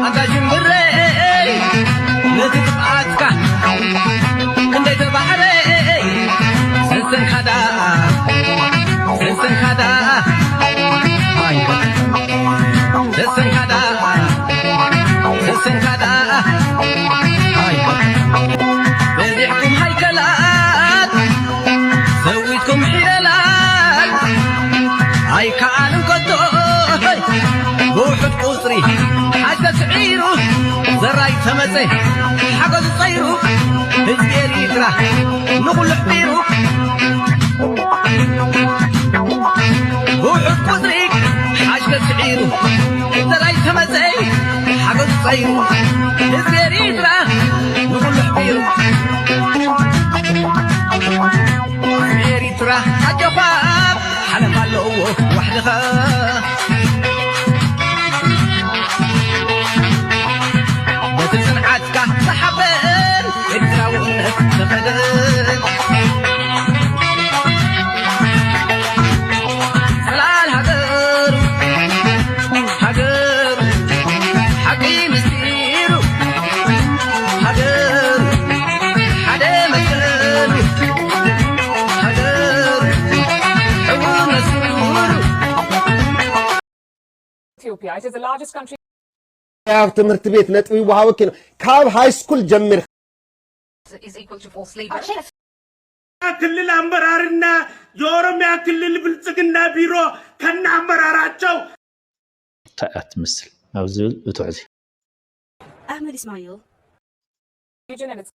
ኣንታ ሽምብረይ ነቲ ጥፍኣትካ ክንደይ ተባዕረ ሰሰንካ ደኣ ሰሰንካ ደኣ ኣይ ሰሰንካ ደኣ ሰሰንካ ደኣ ኣይ በዚሕኩም ሃይከላት ሰዊትኩም ሒደላት ኣይከኣልን ከቶ ብውሑድ ቁፅሪ ሓይተ ስዒሩ ዘራይ ተመፀ ሓገዙ ፀይሩ ህዝቢ ኤሪትራ ንኹሉ ኣሕቢሩ ብውሑድ ቁፅሪ ሓይተ ስዒሩ ዘራይ ተመፀ ሓገዙ ፀይሩ ህዝቢ ኤሪትራ ንኹሉ ኣሕቢሩ ኤሪትራ ኣጆኻ ሓለፍ ኣለዎ ዋሕድኻ በቲ ጽንዓትካ ዝሓበን ኤርትራውነት ዝኸደን ጽላል ሃገሩ ሃገሩ ሓቂ ምስጢሩ ሃገሩ ሓደ መስቀሉ ሃገሩ ሕቡን መስሉ Ethiopia. It is the largest country. ኣብ ትምህርቲ ቤት ነጥቢ ይወሃበኪ ነው ካብ ሃይ ስኩል ጀሚር is equal to four. Sleep. ክልል አመራርና የኦሮሚያ ክልል ብልጽግና ቢሮ ከነ አመራራቸው እንታይ እያ ትመስል ኣብ ዝብል ብትሑት እዩ። Ahmed Ismail. Region and its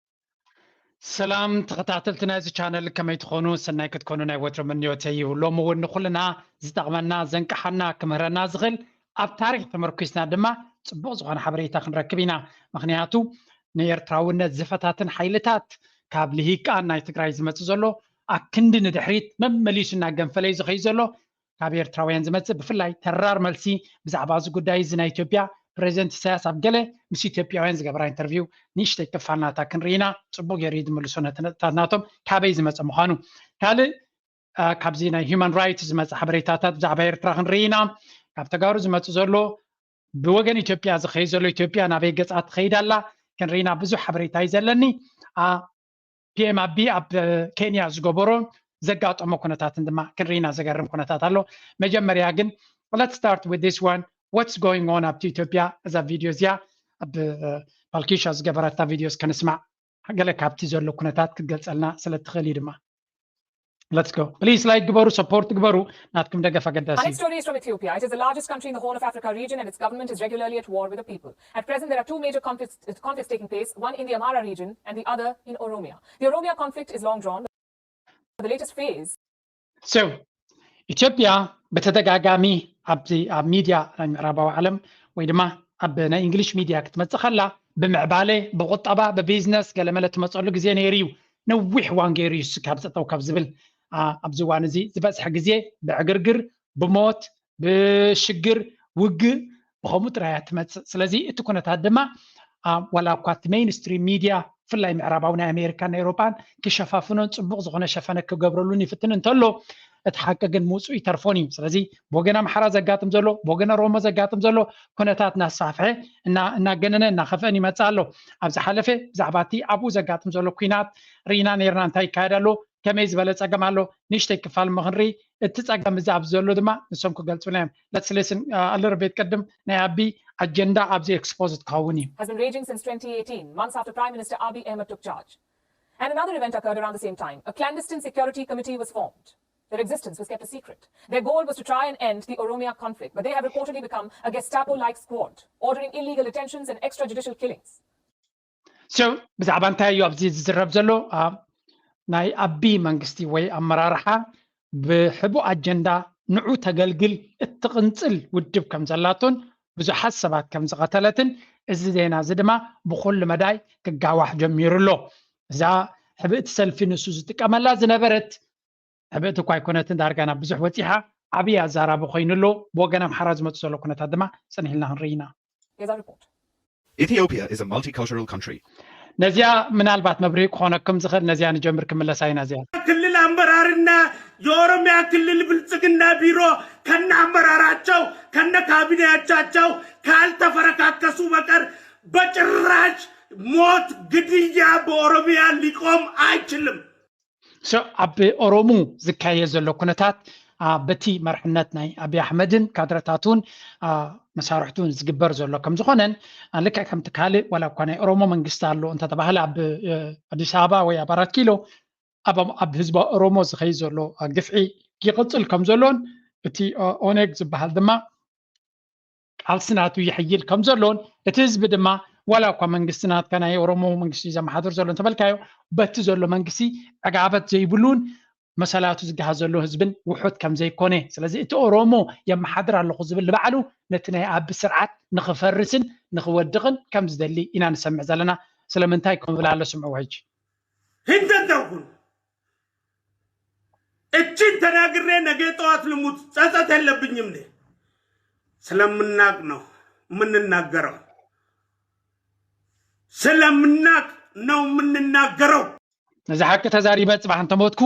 ሰላም ተኸታተልቲ ናይዚ ቻነል ከመይ ትኾኑ? ሰናይ ክትኮኑ ናይ ወትሮ ምንዮተይ እዩ። ሎሚ እውን ንኹልና ዝጠቕመና ዘንቅሓና ክምህረና ዝኽእል ኣብ ታሪኽ ተመርኲስና ድማ ጽቡቕ ዝኾነ ሓበሬታ ክንረክብ ኢና። ምኽንያቱ ንኤርትራውነት ዝፈታትን ሓይልታት ካብ ልሂቃን ናይ ትግራይ ዝመጽእ ዘሎ ኣክንዲ ንድሕሪት መመሊሱ እናገንፈለ እዩ ዝኸይድ ዘሎ። ካብ ኤርትራውያን ዝመጽእ ብፍላይ ተራር መልሲ ብዛዕባ እዚ ጉዳይ እዚ ናይ ኢትዮጵያ ፕሬዚደንት ኢሳያስ ኣብ ገለ ምስ ኢትዮጵያውያን ዝገበራ ኢንተርቪው ንእሽተይ ክፋል ናታ ክንርኢ ኢና። ጽቡቕ ገይሩ እዩ ዝምልሶ ነቲ ነጥብታት ናቶም ካበይ ዝመጸ ምዃኑ። ካልእ አ፣ ካብዚ ናይ ሂውማን ራይትስ ዝመጽእ ሓበሬታታት ብዛዕባ ኤርትራ ክንርኢ ኢና። ካብ ተጋሩ ዝመጽእ ዘሎ ብወገን ኢትዮጵያ ዝኸይድ ዘሎ ኢትዮጵያ ናበይ ገጻ ትኸይድ ኣላ ክንርኢ ኢና። ብዙሕ ሓበሬታ እዩ ዘለኒ። አ፣ ፒኤም ኣቢ ኣብ ኬንያ ዝገበሮ ዘጋጠሞ ኩነታትን ድማ ክንርኢና ዘገርም ኩነታት ኣሎ። መጀመርያ ግን let's start with this one, what's going on ኣብቲ ኢትዮጵያ እዛ ቪድዮ እዚኣ ኣብ ፓልኪሻ ዝገበረታ ቪድዮስ ከንስማዕ ገለ ካብቲ ዘሎ ኩነታት ክትገልጸልና ስለ ትኽእል እዩ ድማ። Let's go. Please like ግበሩ፣ support ግበሩ። ናትኩም ደገፍ ኣገዳሲ And its story is from Ethiopia. It is the largest country in the Horn of Africa region, and its government is regularly at war with the people. At present, there are two major conflicts, conflicts taking place, one in the Amhara region and the other in Oromia. The Oromia conflict is long drawn, but the latest phase So, ኢትዮጵያ ብተደጋጋሚ ኣብዚ ኣብ ሚድያ ናይ ምዕራባዊ ዓለም ወይ ድማ ኣብ ናይ እንግሊሽ ሚድያ ክትመፅእ ከላ ብምዕባለ፣ ብቁጠባ፣ ብቢዝነስ ገለመለ ትመፀሉ ግዜ ነይሩ እዩ። ነዊሕ እዋን ገይሩ እዩ እሱ ካብ ጠጠው ካብ ዝብል። አ፣ ኣብዚ እዋን እዚ ዝበፅሐ ግዜ ብዕግርግር፣ ብሞት፣ ብሽግር፣ ውግእ፣ ብኸምኡ ጥራይ እያ ትመፅእ። ስለዚ እቲ ኩነታት ድማ አ፣ ዋላ እኳ እቲ ሜይንስትሪም ሚድያ ብፍላይ ምዕራባዊ ናይ ኣሜሪካን ናይ ኤውሮጳን ክሸፋፍኖን ፅቡቕ ዝኾነ ሸፈነ ክገብረሉን ይፍትን እንተሎ እቲ ሓቂ ግን ምውፅኡ ይተርፎን እዩ። ስለዚ ብወገን ኣምሓራ ዘጋጥም ዘሎ ብወገን ኦሮሞ ዘጋጥም ዘሎ ኩነታት እናስፋሕፍሐ እና- እናገነነ እናኸፍአን ይመፅእ ኣሎ። ኣብ ዝሓለፈ ብዛዕባ እቲ ኣብኡ ዘጋጥም ዘሎ ኩናት ርኢና ነይርና እንታይ ይካየድ ኣሎ ከመይ ዝበለ ፀገም ኣሎ ንእሽተይ ክፋል እሞ ክንርኢ እቲ ፀገም እዚ ኣብዚ ዘሎ ድማ ንሶም ክገልፁልና እዮም። Let's listen a little bit ቅድም ናይ ኣቢ ኣጀንዳ ኣብዚ ኤክስፖዝድ ክኸውን እዩ። has been raging since twenty eighteen, months after Prime Minister Abiy Ahmed took charge. And another event occurred around the same time. A clandestine security committee was formed. Their existence was kept a secret. Their goal was to try and end the Oromia conflict, but they have reportedly become a Gestapo like squad, ordering illegal detentions and extrajudicial killings. So ብዛዕባ እንታይ እዩ ኣብዚ ዝዝረብ ዘሎ? ኣብ ናይ ኣቢ መንግስቲ ወይ ኣመራርሓ ብሕቡእ ኣጀንዳ ንዑ ተገልግል እትቕንፅል ውድብ ከም ዘላቶን ብዙሓት ሰባት ከም ዝቐተለትን እዚ ዜና እዚ ድማ ብኩሉ መዳይ ክጋዋሕ ጀሚሩ ኣሎ። እዛ ሕብእቲ ሰልፊ ንሱ ዝጥቀመላ ዝነበረት ሕብእቲ እኳ ኣይኮነትን፣ ዳርጋ ናብ ብዙሕ ወፂሓ ዓብዪ ኣዛራቢ ኮይኑ ኣሎ። ብወገን ኣምሓራ ዝመፁ ዘሎ ኩነታት ድማ ፅንሕ ኢልና ክንርኢ ኢና። Here's our report. Ethiopia is a multicultural country. ነዚኣ ምናልባት መብርሂ ክኾነኩም ዝኽእል ነዚኣ ንጀምር ክምለሳ ኢና እዚኣ። ክልል አመራርና የኦሮሚያ ክልል ብልጽግና ቢሮ ከነ አመራራቸው ከነ ካቢኔያቻቸው ካልተፈረካከሱ በቀር በጭራሽ ሞት፣ ግድያ በኦሮሚያ ሊቆም አይችልም። So ኣብ ኦሮሞ ዝካየ ዘሎ ኩነታት በቲ መርሕነት ናይ ኣብይ ኣሕመድን ካድረታቱን መሳርሕቱን ዝግበር ዘሎ ከም ዝኾነን ልክዕ ከምቲ ካልእ ዋላ እኳ ናይ ኦሮሞ መንግስቲ ኣሎ እንተተባህለ ኣብ ኣዲስ ኣበባ ወይ ኣብ ኣራት ኪሎ ኣብ ህዝቢ ኦሮሞ ዝኸይ ዘሎ ግፍዒ ይቕፅል ከም ዘሎን እቲ ኦነግ ዝበሃል ድማ ቃልሲ ናቱ ይሕይል ከም ዘሎን እቲ ህዝቢ ድማ ዋላ እኳ መንግስቲ ናትካ ናይ ኦሮሞ መንግስቲ ዘመሓድር ዘሎ እንተበልካዮ በቲ ዘሎ መንግስቲ ዕጋበት ዘይብሉን መሰላቱ ዝገሃ ዘሎ ህዝብን ውሑድ ከም ዘይኮነ ስለዚ እቲ ኦሮሞ የመሓድር ኣለኹ ዝብል ንባዕሉ ነቲ ናይ ኣቢ ስርዓት ንኽፈርስን ንኽወድቕን ከም ዝደሊ ኢና ንሰምዕ ዘለና። ስለምንታይ ከም ብላ ኣሎ ስምዕዎ ሕጂ ህንተንተንኩን እችን ተናግሬ ነገ ጠዋት ልሙት ጸጸት የለብኝም። ስለምናቅ ነው የምንናገረው። ስለምናቅ ነው የምንናገረው። ነዚ ሓቂ ተዛሪበ ፅባሕ እንተሞትኩ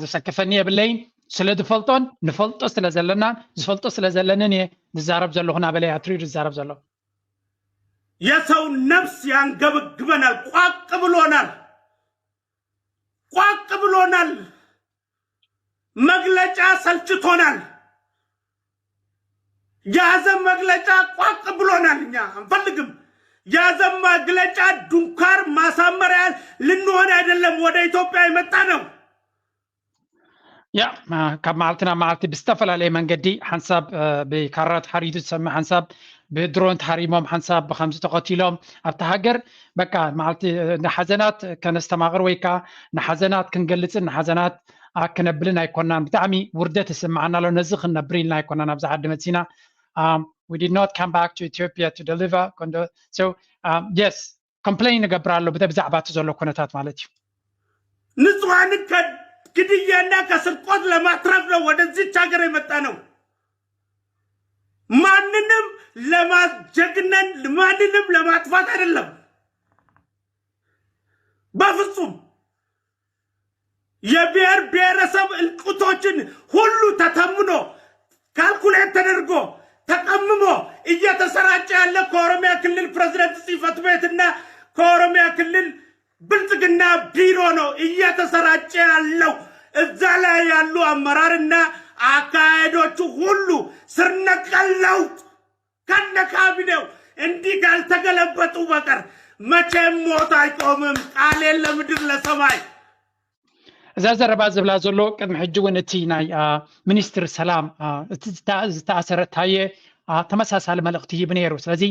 ዘሰክፈኒ የብለይን። ስለ ዝፈልጦን ንፈልጦ ስለ ዘለናን ዝፈልጦ ስለ ዘለንን እየ ዝዛረብ ዘለኹ ናበለ ኣትሪር ዝዛረብ ዘሎ። የሰው ነፍስ ያንገበግበናል። ቋቅ ብሎናል። ቋቅ ብሎናል። መግለጫ ሰልችቶናል። የሐዘን መግለጫ ቋቅ ብሎናል። እኛ አንፈልግም። የሐዘን መግለጫ ዱንካር ማሳመሪያ ልንሆን አይደለም ወደ ኢትዮጵያ የመጣ ነው። ያ ካብ መዓልቲ ናብ መዓልቲ ብዝተፈላለየ መንገዲ ሓንሳብ ብካራ ተሓሪቱ ዝሰምዕ ሓንሳብ ብድሮን ተሃሪሞም ሓንሳብ ብከምዚ ተቐቲሎም ኣብቲ ሃገር በቃ መዓልቲ ንሓዘናት ከነስተማቕር ወይ ከዓ ንሓዘናት ክንገልፅን ንሓዘናት ክነብልን ኣይኮናን። ብጣዕሚ ውርደት ይስምዓና ኣሎ። ነዚ ክንነብር ኢልና ኣይኮናን ኣብዚ ዓዲ መፂና። We did not come back to Ethiopia to deliver. So yes, complain ንገብር ኣሎ ብዛዕባ እቲ ዘሎ ኩነታት ማለት እዩ። ንጹሃንን ከግድያና ከስርቆት ለማትረፍ ነው ወደዚች ሀገር የመጣ ነው። ማንንም ለማስጀግነን ማንንም ለማጥፋት አይደለም በፍጹም። የብሔር ብሔረሰብ እልቁቶችን ሁሉ ተተምኖ ካልኩሌት ተደርጎ ተቀምሞ እየተሰራጨ ያለ ከኦሮሚያ ክልል ፕሬዝዳንት ጽህፈት ቤትና ከኦሮሚያ ክልል ብልጽግና ቢሮ ነው እየተሰራጨ ያለው። እዛ ላይ ያሉ አመራርና አካሄዶቹ ሁሉ ስር ነቀል ለውጥ ከነ ካቢኔው እንዲህ ካልተገለበጡ በቀር መቼም ሞት አይቆምም። ቃሌን ለምድር ለሰማይ። እዛ ዘረባ ዝብላ ዘሎ ቅድሚ ሕጂ እውን እቲ ናይ ሚኒስትር ሰላም ዝተኣሰረ ታየ ተመሳሳሊ መልእኽቲ ሂቡ ነይሩ። ስለዚ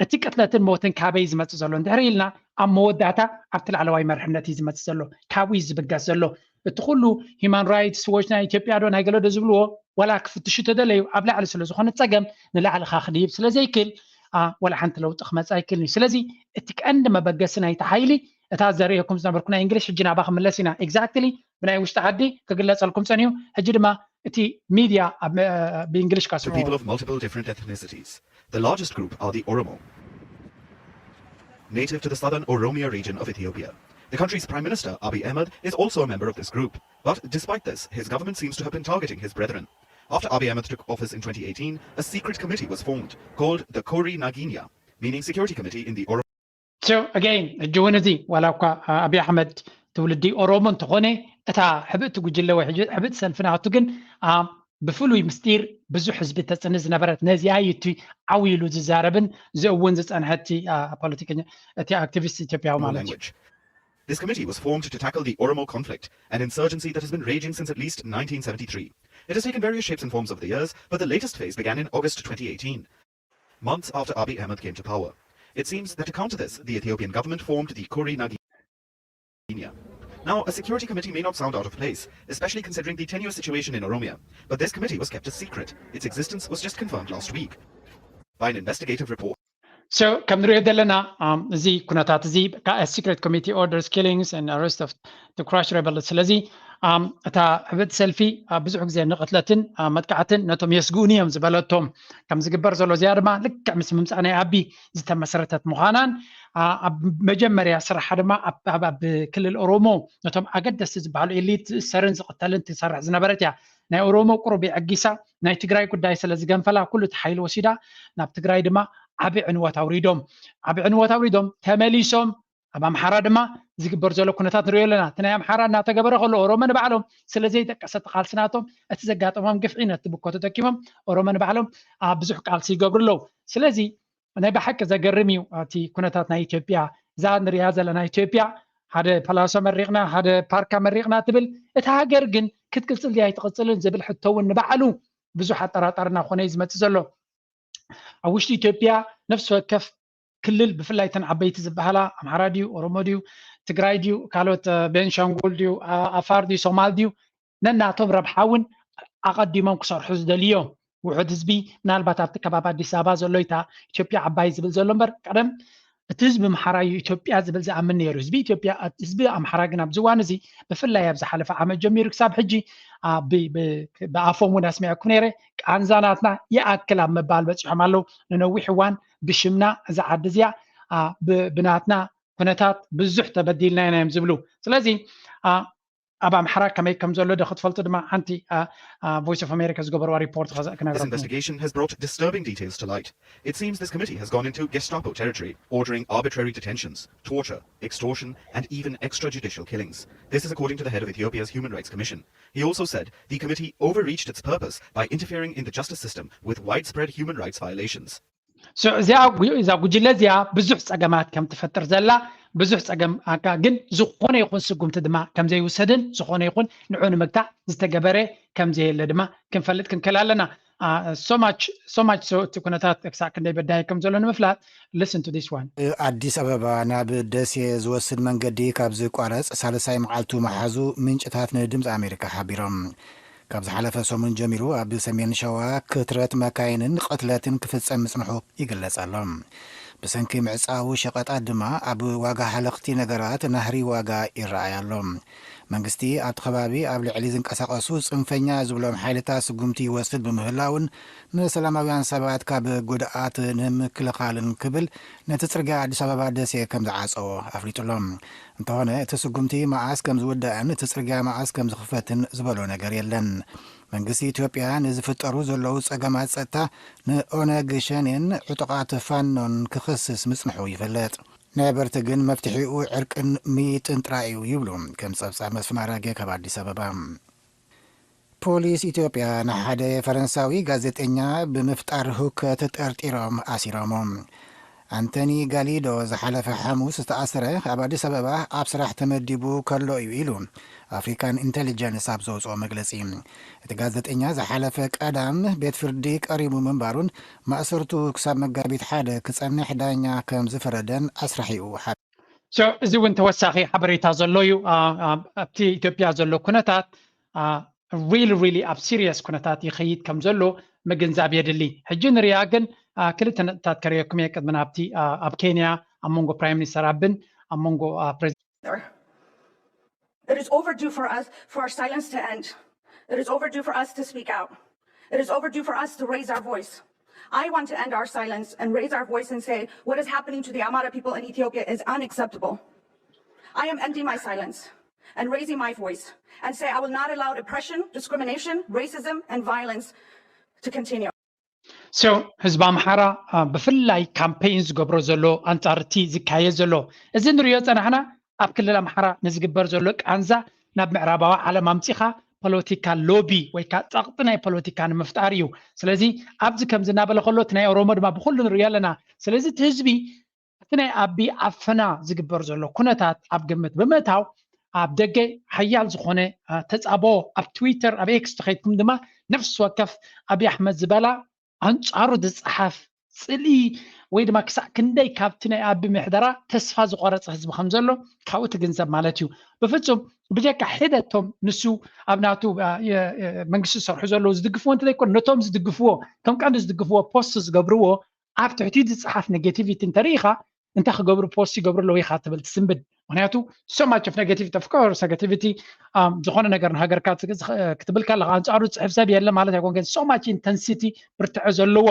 እቲ ቅትለትን ሞትን ካበይ ዝመፅእ ዘሎ እንድሕር ኢልና ኣብ መወዳእታ ኣብቲ ላዕለዋይ መርሕነት እዩ ዝመፅእ ዘሎ። ካብኡ እዩ ዝብገስ ዘሎ። እቲ ኩሉ ሂማን ራይትስ ዎች ናይ ኢትዮጵያ ዶ ናይ ገለ ዶ ዝብልዎ ዋላ ክፍትሹ ተደለዩ ኣብ ላዕሊ ስለ ዝኾነ ፀገም ንላዕሊ ካክድይብ ስለ ዘይክል ዋላ ሓንቲ ለውጢ ክመፅ ኣይክልን እዩ። ስለዚ እቲ ቀንዲ መበገሲ ናይቲ ሓይሊ እታ ዘርእየኩም ዝነበርኩ ናይ እንግሊሽ ሕጂ ናባ ክምለስ ኢና። ኤግዛክትሊ ብናይ ውሽጢ ዓዲ ክግለፀልኩም ፀኒሁ። ሕጂ ድማ እቲ ሚድያ ብእንግሊሽ To people of multiple different ethnicities. The largest group are the Oromo. Native to the southern Oromia region of Ethiopia. The country's Prime Minister, Abiy Ahmed, is also a member of this group. But despite this, his government seems to have been targeting his brethren. After Abiy Ahmed took office in twenty eighteen, a secret committee was formed called the Kori Naginya, meaning Security Committee in the Oromo. So again, ሕጂ እውን እዚ ዋላ እኳ ኣብይ ኣሕመድ ትውልዲ ኦሮሞ እንተኾነ እታ ሕብእቲ ጉጅለ ወይ ሕብእቲ ሰልፊ ናቱ ግን ብፍሉይ ምስጢር ብዙሕ ህዝቢ ተፅኒ ዝነበረት ነዚኣ እዩ እቲ ዓው ኢሉ ዝዛረብን ዝእውን ዝፀንሐ እቲ ፖለቲከኛ እቲ ኣክቲቪስት ኢትዮጵያዊ ማለት እዩ። This committee was formed to tackle the Oromo conflict, an insurgency that has been raging since at least nineteen seventy-three. It has taken various shapes and forms over the years, but the latest phase began in August twenty eighteen, months after Abiy Ahmed came to power. It seems that to counter this, the Ethiopian government formed the Kori Naginya. Now, a security committee may not sound out of place, especially considering the tenure situation in Oromia, but this committee was kept a secret. Its existence was just confirmed last week by an investigative report. So ከም ንሪኦ ዘለና እዚ ኩነታት እዚ secret committee orders killings and arrest of the crush rebels። ስለዚ እታ ዕብድ ሰልፊ ብዙሕ ግዜ ንቕትለትን መጥቃዕትን ነቶም የስግኡኒ እዮም ዝበለቶም ከም ዝግበር ዘሎ እዚኣ ድማ ልክዕ ምስ ምምፃእ ናይ ኣቢ ዝተመሰረተት ምዃናን ኣብ መጀመርያ ስራሓ ድማ ኣብ ክልል ኦሮሞ ነቶም ኣገደስቲ ዝበሃሉ ኤሊት ዝእሰርን ዝቕተልን ትሰርሕ ዝነበረት እያ። ናይ ኦሮሞ ቁሩብ የዐጊሳ ናይ ትግራይ ጉዳይ ስለ ዝገንፈላ ኩሉ እቲ ሓይሊ ወሲዳ ናብ ትግራይ ድማ ዓቢ ዕንወት ኣውሪዶም ዓቢ ዕንወት ኣውሪዶም ተመሊሶም ኣብ ኣምሓራ ድማ ዝግበር ዘሎ ኩነታት ንሪኦ ኣለና። እቲ ናይ ኣምሓራ እናተገበረ ከሎ ኦሮሞ ንባዕሎም ስለ ዘይጠቀሰ እቲ ቃልሲ ናቶም እቲ ዘጋጠሞም ግፍዒ ነቲ ብኮ ተጠቂሞም ኦሮሞ ንባዕሎም ኣብ ብዙሕ ቃልሲ ይገብሩ ኣለዉ። ስለዚ ናይ ብሓቂ ዘገርም እዩ እቲ ኩነታት ናይ ኢትዮጵያ። እዛ ንሪኣ ዘለና ኢትዮጵያ ሓደ ፓላሶ መሪቕና ሓደ ፓርካ መሪቕና ትብል፣ እታ ሃገር ግን ክትቅፅል ድያ ኣይትቕፅልን ዝብል ሕቶ እውን ንባዕሉ ብዙሕ ኣጠራጣርና ኮነ እዩ ዝመፅእ ዘሎ። ኣብ ውሽጢ ኢትዮጵያ ነፍሲ ወከፍ ክልል ብፍላይ እተን ዓበይቲ ዝበሃላ ኣምሓራ ድዩ ኦሮሞ ድዩ ትግራይ ድዩ ካልኦት ቤንሻንጉል ድዩ ኣፋር ድዩ ሶማል ድዩ ነናቶም ረብሓ እውን ኣቐዲሞም ክሰርሑ ዝደልዮም ውሑድ ህዝቢ ምናልባት ኣብቲ ከባቢ ኣዲስ ኣበባ ዘሎ ኢታ ኢትዮጵያ ዓባይ ዝብል ዘሎ እምበር ቀደም እቲ ህዝቢ ኣምሓራ እዩ ኢትዮጵያ ዝብል ዝኣምን ነይሩ። ህዝቢ ኢትዮጵያ ህዝቢ ኣምሓራ ግን ኣብዚ እዋን እዚ ብፍላይ ኣብ ዝሓለፈ ዓመት ጀሚሩ ክሳብ ሕጂ ብኣፎም እውን ኣስሚዐኩም ነይረ ቃንዛ ናትና ይኣክል ኣብ ምባል በፂሖም ኣለዉ። ንነዊሕ እዋን ብሽምና እዛ ዓዲ እዚኣ ብናትና ኩነታት ብዙሕ ተበዲልና ኢና እዮም ዝብሉ። ስለዚ ኣብ ኣምሓራ ከመይ ከም ዘሎ ዶ ክትፈልጡ ድማ ሓንቲ Voice of America ዝገበርዋ ሪፖርት ክነግረኩም። This investigation has brought disturbing details to light. It seems this committee has gone into Gestapo territory, ordering arbitrary detentions, torture, extortion, and even extrajudicial killings. This is according to the head of Ethiopia's Human Rights Commission. He also said the committee overreached its purpose by interfering in the justice system with widespread human rights violations. እዚኣ እዛ ጉጅለ እዚኣ ብዙሕ ፀገማት ከም ትፈጥር ዘላ ብዙሕ ፀገም ኣካ ግን ዝኾነ ይኹን ስጉምቲ ድማ ከም ዘይውሰድን ዝኾነ ይኹን ንዑ ንምግታእ ዝተገበረ ከም ዘየለ ድማ ክንፈልጥ ክንክእል ኣለና። So much so much so እቲ ኩነታት ክሳዕ ክንደይ በዳሂ ከም ዘሎ ንምፍላጥ listen to this one። ኣዲስ ኣበባ ናብ ደሴ ዝወስድ መንገዲ ካብ ዝቋረፅ ሳልሳይ መዓልቱ መሓዙ ምንጭታት ንድምፂ ኣሜሪካ ሓቢሮም። ካብ ዝሓለፈ ሰሙን ጀሚሩ ኣብ ሰሜን ሸዋ ክትረት መካይንን ቅትለትን ክፍፀም ምፅንሑ ይግለፅ ኣሎ። ብሰንኪ ምዕፃው ሸቐጣት ድማ ኣብ ዋጋ ሃለኽቲ ነገራት ናህሪ ዋጋ ይረኣይ ኣሎ። መንግስቲ ኣብቲ ከባቢ ኣብ ልዕሊ ዝንቀሳቐሱ ፅንፈኛ ዝብሎም ሓይልታት ስጉምቲ ይወስድ ብምህላውን ንሰላማውያን ሰባት ካብ ጉድኣት ንምክልኻልን ክብል ነቲ ፅርግያ ኣዲስ ኣበባ ደሴ ከም ዝዓፀዎ ኣፍሊጡ ኣሎ። እንተኾነ እቲ ስጉምቲ መዓስ ከም ዝውዳእን እቲ ፅርግያ መዓስ ከም ዝኽፈትን ዝበሎ ነገር የለን። መንግስቲ ኢትዮጵያ ንዝፍጠሩ ዘለዉ ፀገማት ፀጥታ ንኦነግ ሸኔን ዕጡቓት ፋኖን ክኽስስ ምፅንሑ ይፍለጥ። ነበርቲ ግን መፍትሒኡ ዕርቅን ምይጥን ጥራይ እዩ ይብሉ። ከም ፀብፃብ መስፍን ኣራጌ ካብ ኣዲስ ኣበባ። ፖሊስ ኢትዮጵያ ንሓደ ፈረንሳዊ ጋዜጠኛ ብምፍጣር ሁከት ጠርጢሮም ኣሲሮሞ። ኣንቶኒ ጋሊዶ ዝሓለፈ ሓሙስ ዝተኣሰረ ኣብ ኣዲስ ኣበባ ኣብ ስራሕ ተመዲቡ ከሎ እዩ ኢሉ ኣፍሪካን ኢንቴሊጀንስ ኣብ ዘውፅኦ መግለፂ። እቲ ጋዜጠኛ ዝሓለፈ ቀዳም ቤት ፍርዲ ቀሪቡ ምንባሩን ማእሰርቱ ክሳብ መጋቢት ሓደ ክፀንሕ ዳኛ ከም ዝፈረደን ኣስራሒኡ ሓቢሩ። እዚ እውን ተወሳኺ ሓበሬታ ዘሎ እዩ። ኣብቲ ኢትዮጵያ ዘሎ ኩነታት really really ኣብ serious ኩነታት ይኸይድ ከም ዘሎ ምግንዛብ የድሊ። ሕጂ ንሪኣ ግን ክልተ ነጥብታት ከርእየኩም እየ ቅድሚ ናብቲ ኣብ ኬንያ ኣብ መንጎ ፕራይም ሚኒስተር ኣብን ኣብ መንጎ ፕሬዚደንት It is overdue for us for our silence to end. It is overdue for us to speak out. It is overdue for us to raise our voice. I want to end our silence and raise our voice and say what is happening to the Amhara people in Ethiopia is unacceptable. I am ending my silence and raising my voice and say I will not allow oppression, discrimination, racism, and violence to continue. So ህዝቢ ኣምሓራ ብፍላይ ካምፔይን ዝገብሮ ዘሎ ኣንፃር እቲ ዝካየድ ዘሎ እዚ ንሪኦ ፀናሕና ኣብ ክልል ኣምሓራ ንዝግበር ዘሎ ቃንዛ ናብ ምዕራባዊ ዓለም ኣምፂኻ ፖለቲካ ሎቢ ወይ ከዓ ፀቕጢ ናይ ፖለቲካ ንምፍጣር እዩ። ስለዚ ኣብዚ ከምዚ እናበለ ከሎ እቲ ናይ ኦሮሞ ድማ ብኩሉ ንሪኦ ኣለና። ስለዚ እቲ ህዝቢ እቲ ናይ ኣቢ ኣፈና ዝግበር ዘሎ ኩነታት ኣብ ግምት ብምእታው ኣብ ደገ ሓያል ዝኾነ ተፃቦ ኣብ ትዊተር ኣብ ኤክስ ተኸይድኩም ድማ ነፍሲ ወከፍ ኣቢ ኣሕመድ ዝበላ ኣንፃሩ ዝፀሓፍ ፅልኢ ወይ ድማ ክሳዕ ክንደይ ካብቲ ናይ ኣቢ ምሕደራ ተስፋ ዝቆረፀ ህዝቢ ከም ዘሎ ካብኡ ትግንዘብ ማለት እዩ። ብፍፁም ብጀካ ሕደቶም ንሱ ኣብ ናቱ መንግስቲ ዝሰርሑ ዘለዉ ዝድግፍዎ እንተዘይኮነ ነቶም ዝድግፍዎ ከም ቀንዲ ዝድግፍዎ ፖስት ዝገብርዎ ኣብ ትሕቲ ዝፀሓፍ ኔጌቲቪቲ እንተርኢኻ እንታይ ክገብሩ ፖስት ይገብሩ ኣለዉ ኢኻ ትብል ትስንብድ። ምክንያቱ so much of negativity, of course negativity ዝኾነ ነገር ንሃገርካ ክትብል ከለካ ኣንፃሩ ዝፅሕፍ ሰብ የለ ማለት ኣይኮን ግን so much intensity ብርትዐ ዘለዎ።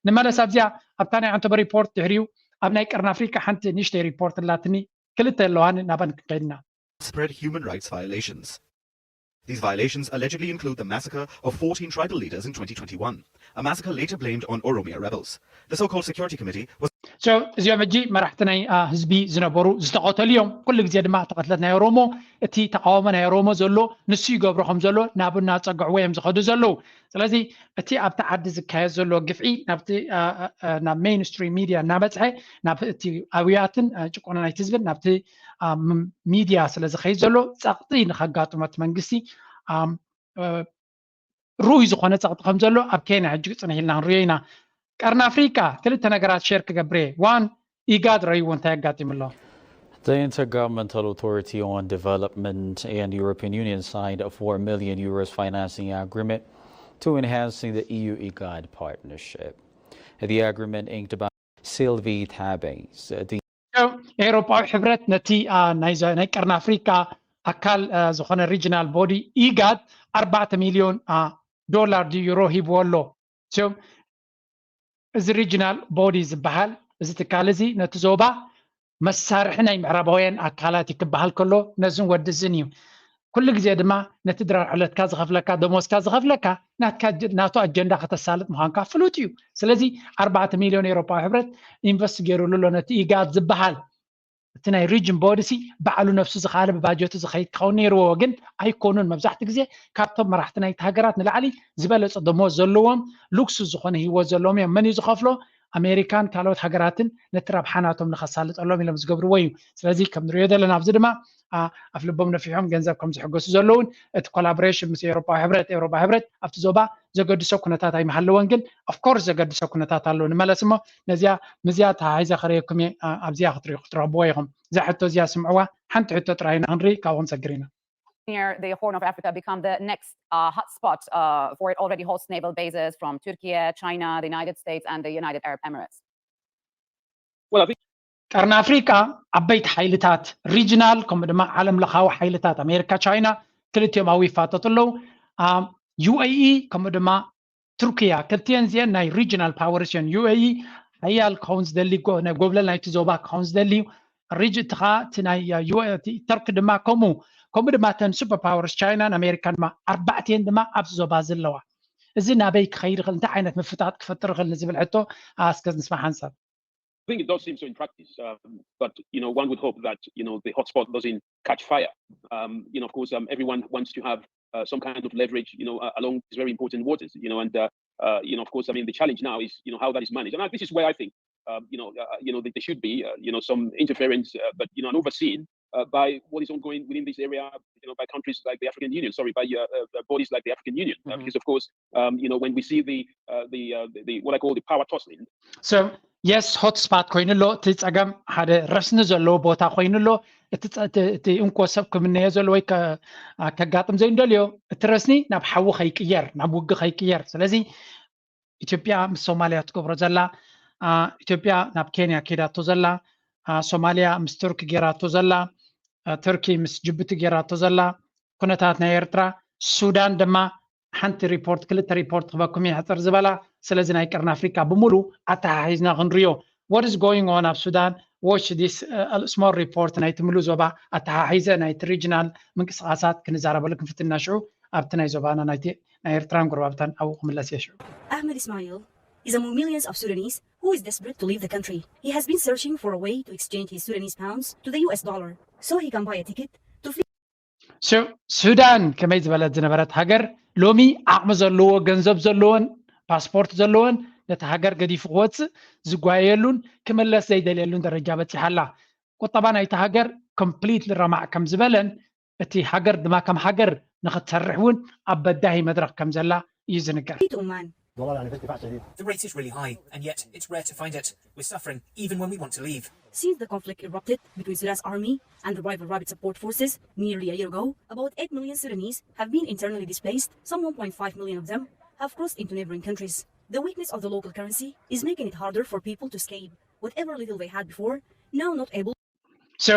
ንመለስ ኣብዚኣ ኣብታ ናይ ኣንቶበ ሪፖርት ድሕሪኡ ኣብ ናይ ቀርኒ ኣፍሪካ ሓንቲ ንእሽተይ ሪፖርት ኣላትኒ ክልተ ኣለዋኒ ናባን ክንከይድና spread human rights violations. These violations allegedly include the massacre of fourteen tribal leaders in twenty twenty-one, a massacre later blamed on Oromia rebels. The so-called Security Committee was እዚኦም ሕጂ መራሕቲ ናይ ህዝቢ ዝነበሩ ዝተቐተሉ እዮም። ኩሉ ግዜ ድማ እቲ ቅትለት ናይ ኦሮሞ እቲ ተቃውሞ ናይ ኦሮሞ ዘሎ ንሱ ይገብሮ ከም ዘሎ ናብ እናፀግዕዎ እዮም ዝኸዱ ዘለዉ። ስለዚ እቲ ኣብቲ ዓዲ ዝካየድ ዘሎ ግፍዒ ናብቲ ናብ ሜይንስትሪም ሚድያ እናበፅሐ ናብ እቲ ኣብያትን ጭቆና ናይቲ ህዝብን ናብቲ ሚድያ ስለ ዝኸይድ ዘሎ ፀቕጢ ንኸጋጥሞ እቲ መንግስቲ ርኡይ ዝኾነ ፀቕጢ ከም ዘሎ ኣብ ኬንያ ሕጂ ክፅንሕ ኢልና ክንሪኦ ኢና። ቀርኒ ኣፍሪቃ ክልተ ነገራት ሼር ክገብር እየ። ዋን ኢጋድ ረእይዎ እንታይ ኣጋጢሙ ኣሎ? The Intergovernmental Authority on Development and European Union signed a four million euros financing agreement to enhancing the E U IGAD partnership. The agreement inked by Sylvie Tabes, the ኤውሮጳዊ ሕብረት ነቲ ናይ ቀርኒ ኣፍሪካ ኣካል ዝኾነ ሪጅናል ቦዲ ኢጋድ ኣርባዕተ ሚልዮን ዶላር ድዩ ዩሮ ሂብዎ ኣሎ። እዚ ሪጅናል ቦዲ ዝበሃል እዚ ትካል እዚ ነቲ ዞባ መሳርሒ ናይ ምዕራባውያን ኣካላት እዩ ክበሃል ከሎ ነዝን ወድዝን እዩ። ኩሉ ግዜ ድማ ነቲ ድራር ዕለትካ ዝኸፍለካ ደሞዝካ ዝኸፍለካ ናቱ ኣጀንዳ ከተሳልጥ ምዃንካ ፍሉጥ እዩ። ስለዚ ኣርባዕተ ሚልዮን ኤውሮፓዊ ሕብረት ኢንቨስት ገይሩሉ ኣሎ ነቲ ኢጋድ ዝበሃል እቲ ናይ ሪጅን ቦዲ ሲ ባዕሉ ነፍሱ ዝኻለ ብባጀቱ ዝኸይድ ክኸውን ነይርዎ ግን ኣይኮኑን። መብዛሕቲ ግዜ ካብቶም መራሕቲ ናይቲ ሃገራት ንላዕሊ ዝበለፀ ደሞዝ ዘለዎም ሉክሱስ ዝኾነ ህይወት ዘለዎም እዮም። መን እዩ ዝኸፍሎ? ኣሜሪካን ካልኦት ሃገራትን ነቲ ረብሓ ናቶም ንኸሳልጠሎም ኢሎም ዝገብርዎ እዩ። ስለዚ ከም ንሪኦ ዘለና ኣብዚ ድማ ኣፍ ልቦም ነፊሖም ገንዘብ ከም ዝሕገሱ ዘለውን እቲ ኮላቦሬሽን ምስ ኤውሮፓዊ ሕብረት ኤውሮፓ ሕብረት ኣብቲ ዞባ ዘገድሶ ኩነታት ኣይምሃለወን ግን ኦፍኮርስ ዘገድሶ ኩነታት ኣሎ። ንመለስ እሞ ነዚኣ ምስዚኣ ተሓሒዘ ከርእየኩም እየ። ኣብዚኣ ክትረኽብዎ ኢኹም። እዛ ሕቶ እዚኣ ስምዕዋ። ሓንቲ ሕቶ ጥራይ ኢና ክንርኢ ካብኡ ክንሰግር ኢና። Near the Horn of Africa become the next uh, hotspot uh, for it already hosts naval bases from Turkey, China, the United States, and the United Arab Emirates. ቀርኒ ኣፍሪቃ ዓበይቲ ሓይልታት ሪጅናል ከምኡ ድማ ዓለም ለኻዊ ሓይልታት ኣሜሪካ ቻይና ክልቲኦም ኣብኡ ይፋጠጡ ኣለዉ። ዩኤኢ ከምኡ ድማ ቱርክያ ክልቲኤን እዚአን ናይ ሪጅናል ፓወርስ እየን። ዩኤኢ ሓያል ክኸውን ዝደሊ ናይ ጎብለል ናይቲ ዞባ ክኸውን ዝደሊ እዩ። ሪጅ እቲ ከዓ እቲ ናይ ተርክ ድማ ከምኡ ከምኡ ድማ እተን ሱፐር ፓወርስ ቻይናን ኣሜሪካን ድማ ኣርባዕቲኤን ድማ ኣብዚ ዞባ እዚ ኣለዋ። እዚ ናበይ ክኸይድ ይኽእል እንታይ ዓይነት ምፍጣጥ ክፈጥር ይኽእል ንዝብል ሕቶ እስከ ንስማ ሓንሳብ። I think it does seem so in practice, um, but you know, one would hope that you know the hotspot doesn't catch fire. Um, you know, of course, um, everyone wants to have uh, some kind of leverage, you know, uh, along these very important waters, you know, and uh, uh, you know, of course, I mean, the challenge now is you know how that is managed, and uh, this is where I think um, you know, uh, you know, there should be uh, you know some interference, uh, but you know, and overseen uh, by what is ongoing within this area, you know, by countries like the African Union, sorry, by uh, uh, bodies like the African Union, mm-hmm. uh, because of course, um, you know, when we see the uh, the, uh, the the what I call the power tussling. So yes, hotspot ኮይኑ ኣሎ። እቲ ጸገም ሓደ ረስኒ ዘለዎ ቦታ ኮይኑ ኣሎ። እቲ እንኮ ሰብ ክምነዮ ዘሎ ወይ ከጋጥም ዘይንደልዮ እቲ ረስኒ ናብ ሓዊ ከይቅየር ናብ ውጊ ከይቅየር። ስለዚ ኢትዮጵያ ምስ ሶማልያ ትገብሮ ዘላ ኢትዮጵያ ናብ ኬንያ ከይዳቶ ዘላ ሶማልያ ምስ ቱርኪ ገይራቶ ዘላ ቱርኪ ምስ ጅቡቲ ገይራቶ ዘላ ኩነታት ናይ ኤርትራ ሱዳን ድማ ሓንቲ ሪፖርት ክልተ ሪፖርት ክበኩም እየ ሕፅር ዝበላ። ስለዚ ናይ ቀርኒ ኣፍሪካ ብምሉ ኣተሓሒዝና ክንሪኦ what is going on ኣብ ሱዳን watch this small report ናይቲ ምሉእ ዞባ ኣተሓሒዘ ናይቲ ሪጅናል ምንቅስቃሳት ክንዛረበሉ ክንፍትና ሽዑ ኣብቲ ናይ ዞባና ናይቲ ናይ ኤርትራን ጎረባብታን ኣብኡ ክምለስ እየ ሽዑ። Ahmed Ismail is among millions of Sudanese who is desperate to leave the country. He has been searching for a way to exchange his Sudanese pounds to the U S dollar so he can buy a ticket to flee. ሱዳን ከመይ ዝበለት ዝነበረት ሃገር ሎሚ ዓቕሚ ዘለዎ ገንዘብ ዘለዎን ፓስፖርት ዘለዎን ነቲ ሃገር ገዲፉ ክወፅእ ዝጓየየሉን ክምለስ ዘይደልየሉን ደረጃ በፂሓ ኣላ። ቁጠባ ናይቲ ሃገር ኮምፕሊትሊ ረማዕ ከም ዝበለን እቲ ሃገር ድማ ከም ሃገር ንክትሰርሕ እውን ኣብ በዳሂ መድረክ ከም ዘላ እዩ ዝንገር። Oman. The rate is really high, and yet it's rare to find it. We're suffering even when we want to leave. Since the conflict erupted between Sudan's army and the rival Rapid Support Forces nearly a year ago, about eight million Sudanese have been internally displaced. Some one point five million of them have crossed into neighboring countries. The weakness of the local currency is making it harder for people to escape. Whatever little they had before, now not able So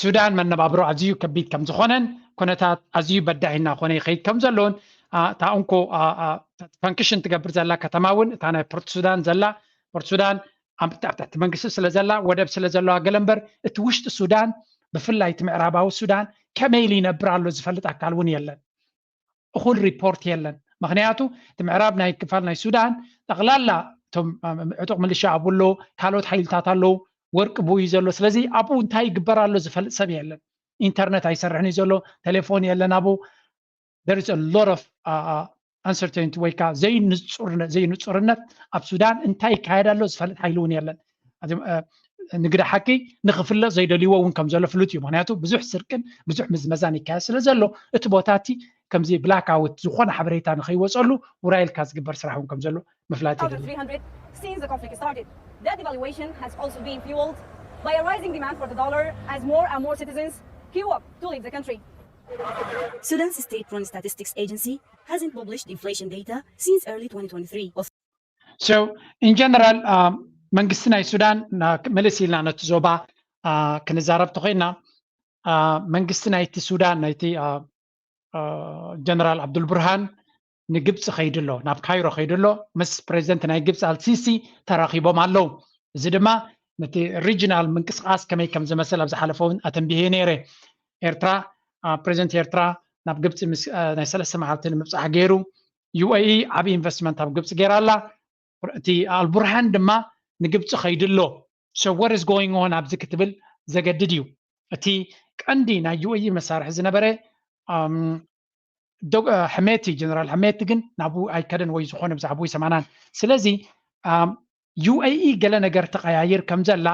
ሱዳን መነባብሮ ኣዝዩ ከቢድ ከም ዝኾነን ኩነታት ኣዝዩ በዳሂ እናኾነ ይኸይድ ከም ዘሎን እታ እንኮ ፈንክሽን ትገብር ዘላ ከተማ እውን እታ ናይ ፖርት ሱዳን ዘላ ፖርት ሱዳን ኣብ ትሕቲ መንግስቲ ስለ ዘላ ወደብ ስለ ዘለዋ ገለ እምበር እቲ ውሽጢ ሱዳን ብፍላይ እቲ ምዕራባዊ ሱዳን ከመይ ኢሉ ይነብር ኣሎ ዝፈልጥ ኣካል እውን የለን። እኹል ሪፖርት የለን። ምክንያቱ እቲ ምዕራብ ናይ ክፋል ናይ ሱዳን ጠቕላላ እቶም ዕጡቕ ምልሻ ኣብኡ ኣለዉ፣ ካልኦት ሓይልታት ኣለዉ፣ ወርቂ ብኡ እዩ ዘሎ። ስለዚ ኣብኡ እንታይ ይግበር ኣሎ ዝፈልጥ ሰብ የለን። ኢንተርነት ኣይሰርሕን እዩ ዘሎ፣ ቴሌፎን የለን ኣብኡ። There is a lot of uncertainty ወይ ከዓ ዘይንፁርነት ኣብ ሱዳን እንታይ ይካየድ ኣሎ ዝፈልጥ ሓይሊ እውን የለን። ንግዲ ሓቂ ንክፍለጥ ዘይደልይዎ እውን ከም ዘሎ ፍሉጥ እዩ። ምክንያቱ ብዙሕ ስርቅን ብዙሕ ምዝመዛን ይካየድ ስለ ዘሎ እቲ ቦታ እቲ ከምዚ ብላክ ኣውት ዝኾነ ሓበሬታ ንከይወፀሉ ውራይ ኢልካ ዝግበር ስራሕ እውን ከም ዘሎ ምፍላጥ የድሊ። Since the conflict started, the devaluation has also been fueled by a rising demand for the dollar as more and more citizens queue up to leave the country. Sudan's state-run statistics agency hasn't published inflation data since early twenty twenty-three. So in general መንግስቲ ናይ ሱዳን ምልስ ኢልና ነቲ ዞባ ክንዛረብ ተኮይና መንግስቲ ናይቲ ሱዳን ናይቲ ጀነራል ኣብዱልቡርሃን ንግብፂ ከይዱ ኣሎ፣ ናብ ካይሮ ከይዱ ኣሎ። ምስ ፕሬዚደንት ናይ ግብፂ ኣልሲሲ ተራኺቦም ኣለዉ። እዚ ድማ ነቲ ሪጅናል ምንቅስቃስ ከመይ ከም ዝመስል ኣብ ዝሓለፈ እውን ኣተንቢሄ ነይረ። ኤርትራ ፕሬዚደንት ኤርትራ ናብ ግብፂ ናይ ሰለስተ መዓልቲ ንምብፃሕ ገይሩ። ዩኤኢ ዓብ ኢንቨስትመንት ኣብ ግብፂ ገይራ ኣላ። እቲ ኣልቡርሃን ድማ ንግብፂ ከይዱ ኣሎ። So what is going on ኣብዚ ክትብል ዘገድድ እዩ። እቲ ቀንዲ ናይ ዩኤኢ መሳርሒ ዝነበረ ሕሜቲ ጀነራል ሕሜቲ ግን ናብኡ ኣይከደን ወይ ዝኾነ ብዛዕባኡ ኣይሰማናን። ስለዚ ዩኤኢ ገለ ነገር ተቐያይር ከም ዘላ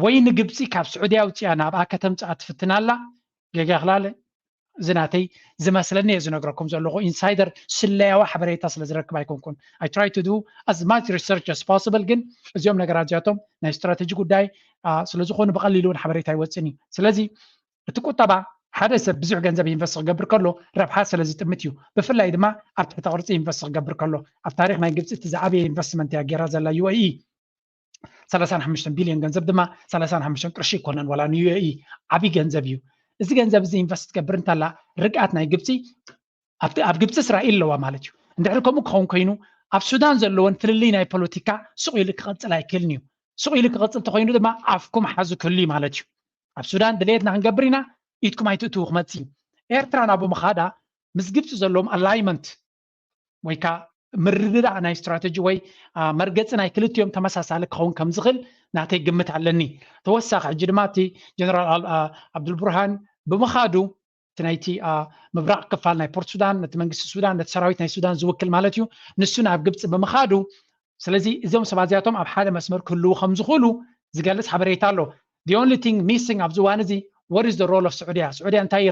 ወይ ንግብፂ ካብ ስዑዲ ኣውፅያ ናብኣ ከተምፅኣ ትፍትን ኣላ። ጌጋ ክላለ እዚ ናተይ ዝመስለኒ እየ ዝነግረኩም ዘለኹ። ኢንሳይደር ስለያዊ ሓበሬታ ስለ ዝረክብ ኣይኮንኩን። I try to do as much research as possible ግን እዚኦም ነገራት እዚኣቶም ናይ ስትራተጂ ጉዳይ ስለ ዝኾኑ ብቐሊሉ እውን ሓበሬታ ኣይወፅን እዩ። ስለዚ እቲ ቁጠባ ሓደ ሰብ ብዙሕ ገንዘብ ኢንቨስት ክገብር ከሎ ረብሓ ስለ ዝጥምት እዩ። ብፍላይ ድማ ኣብ ትሕተ ቅርፂ ኢንቨስት ክገብር ከሎ ኣብ ታሪክ ናይ ግብፂ እቲ ዝዓበየ ኢንቨስትመንት እያ ገይራ ዘላ ዩኤኢ። ሰላሳን ሓሙሽተን ቢልዮን ገንዘብ ድማ ሰላሳን ሓሙሽተን ቅርሺ ይኮነን ዋላ ንዩኤኢ ዓብዪ ገንዘብ እዩ። እዚ ገንዘብ እዚ ኢንቨስት ትገብር እንተላ ርግኣት ናይ ግብፂ ኣብ ግብፂ እስራኤል ኣለዋ ማለት እዩ። እንድሕር ከምኡ ክኸውን ኮይኑ ኣብ ሱዳን ዘለወን ፍልልይ ናይ ፖለቲካ ስቕ ኢሉ ክቐፅል ኣይክእልን እዩ። ስቕ ኢሉ ክቐፅል ተኮይኑ ድማ ኣፍኩም ሓዙ ክህሉ እዩ ማለት እዩ። ኣብ ሱዳን ድሌትና ክንገብር ኢና፣ ኢድኩም ኣይትእትዉ ክመፅእ እዩ። ኤርትራ ናብኡ ምኻዳ ምስ ግብፂ ዘለዎም ኣላይመንት ወይ ከዓ ምርድዳእ ናይ ስትራተጂ ወይ መርገፂ ናይ ክልቲኦም ተመሳሳሊ ክኸውን ከም ዝኽእል ናተይ ግምት ኣለኒ። ተወሳኺ ሕጂ ድማ እቲ ጀነራል ኣብዱልቡርሃን ብምኻዱ እቲ ናይቲ ምብራቕ ክፋል ናይ ፖርት ሱዳን ነቲ መንግስቲ ሱዳን ነቲ ሰራዊት ናይ ሱዳን ዝውክል ማለት እዩ ንሱ ናብ ግብፂ ብምኻዱ ስለዚ እዞም ሰባት እዚኣቶም ኣብ ሓደ መስመር ክህልዉ ከም ዝኽእሉ ዝገልፅ ሓበሬታ ኣሎ። The only thing missing ኣብዚ እዋን እዚ what is the role of ስዑድያ? ስዑድያ እንታይ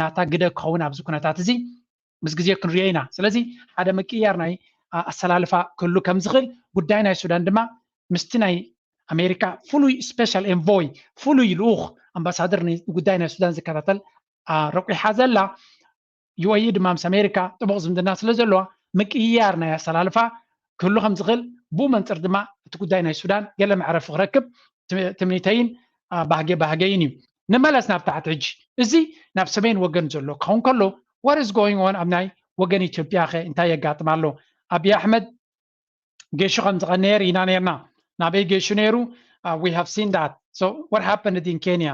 ናታ ግደ ክኸውን ኣብዚ ኩነታት እዚ ምስ ግዜ ክንሪኦ ኢና። ስለዚ ሓደ ምቅያር ናይ ኣሰላልፋ ክህሉ ከም ዝኽእል ጉዳይ ናይ ሱዳን ድማ ምስቲ ናይ ኣሜሪካ ፍሉይ ስፔሻል ኤንቮይ ፍሉይ ልኡኽ ኣምባሳደር ንጉዳይ ናይ ሱዳን ዝከታተል ረቂሓ ዘላ። ዩኤኢ ድማ ምስ ኣሜሪካ ጥቡቕ ዝምድና ስለ ዘለዋ ምቅይያር ናይ ኣሰላልፋ ክህሉ ከም ዝኽእል ብኡ መንፅር ድማ እቲ ጉዳይ ናይ ሱዳን ገለ መዕረፊ ክረክብ ትምኒተይን ባህገ ባህገይን እዩ። ንመለስ ናብ ታሕቲ ሕጂ። እዚ ናብ ሰሜን ወገን ዘሎ ክኸውን ከሎ what is going on ኣብ ናይ ወገን ኢትዮጵያ ከ እንታይ የጋጥም ኣሎ? ኣብይ ኣሕመድ ጌሹ ከም ዝቐነየ ርኢና ነርና። ናበይ ጌሹ ነይሩ? We have seen that. So what happened in Kenya?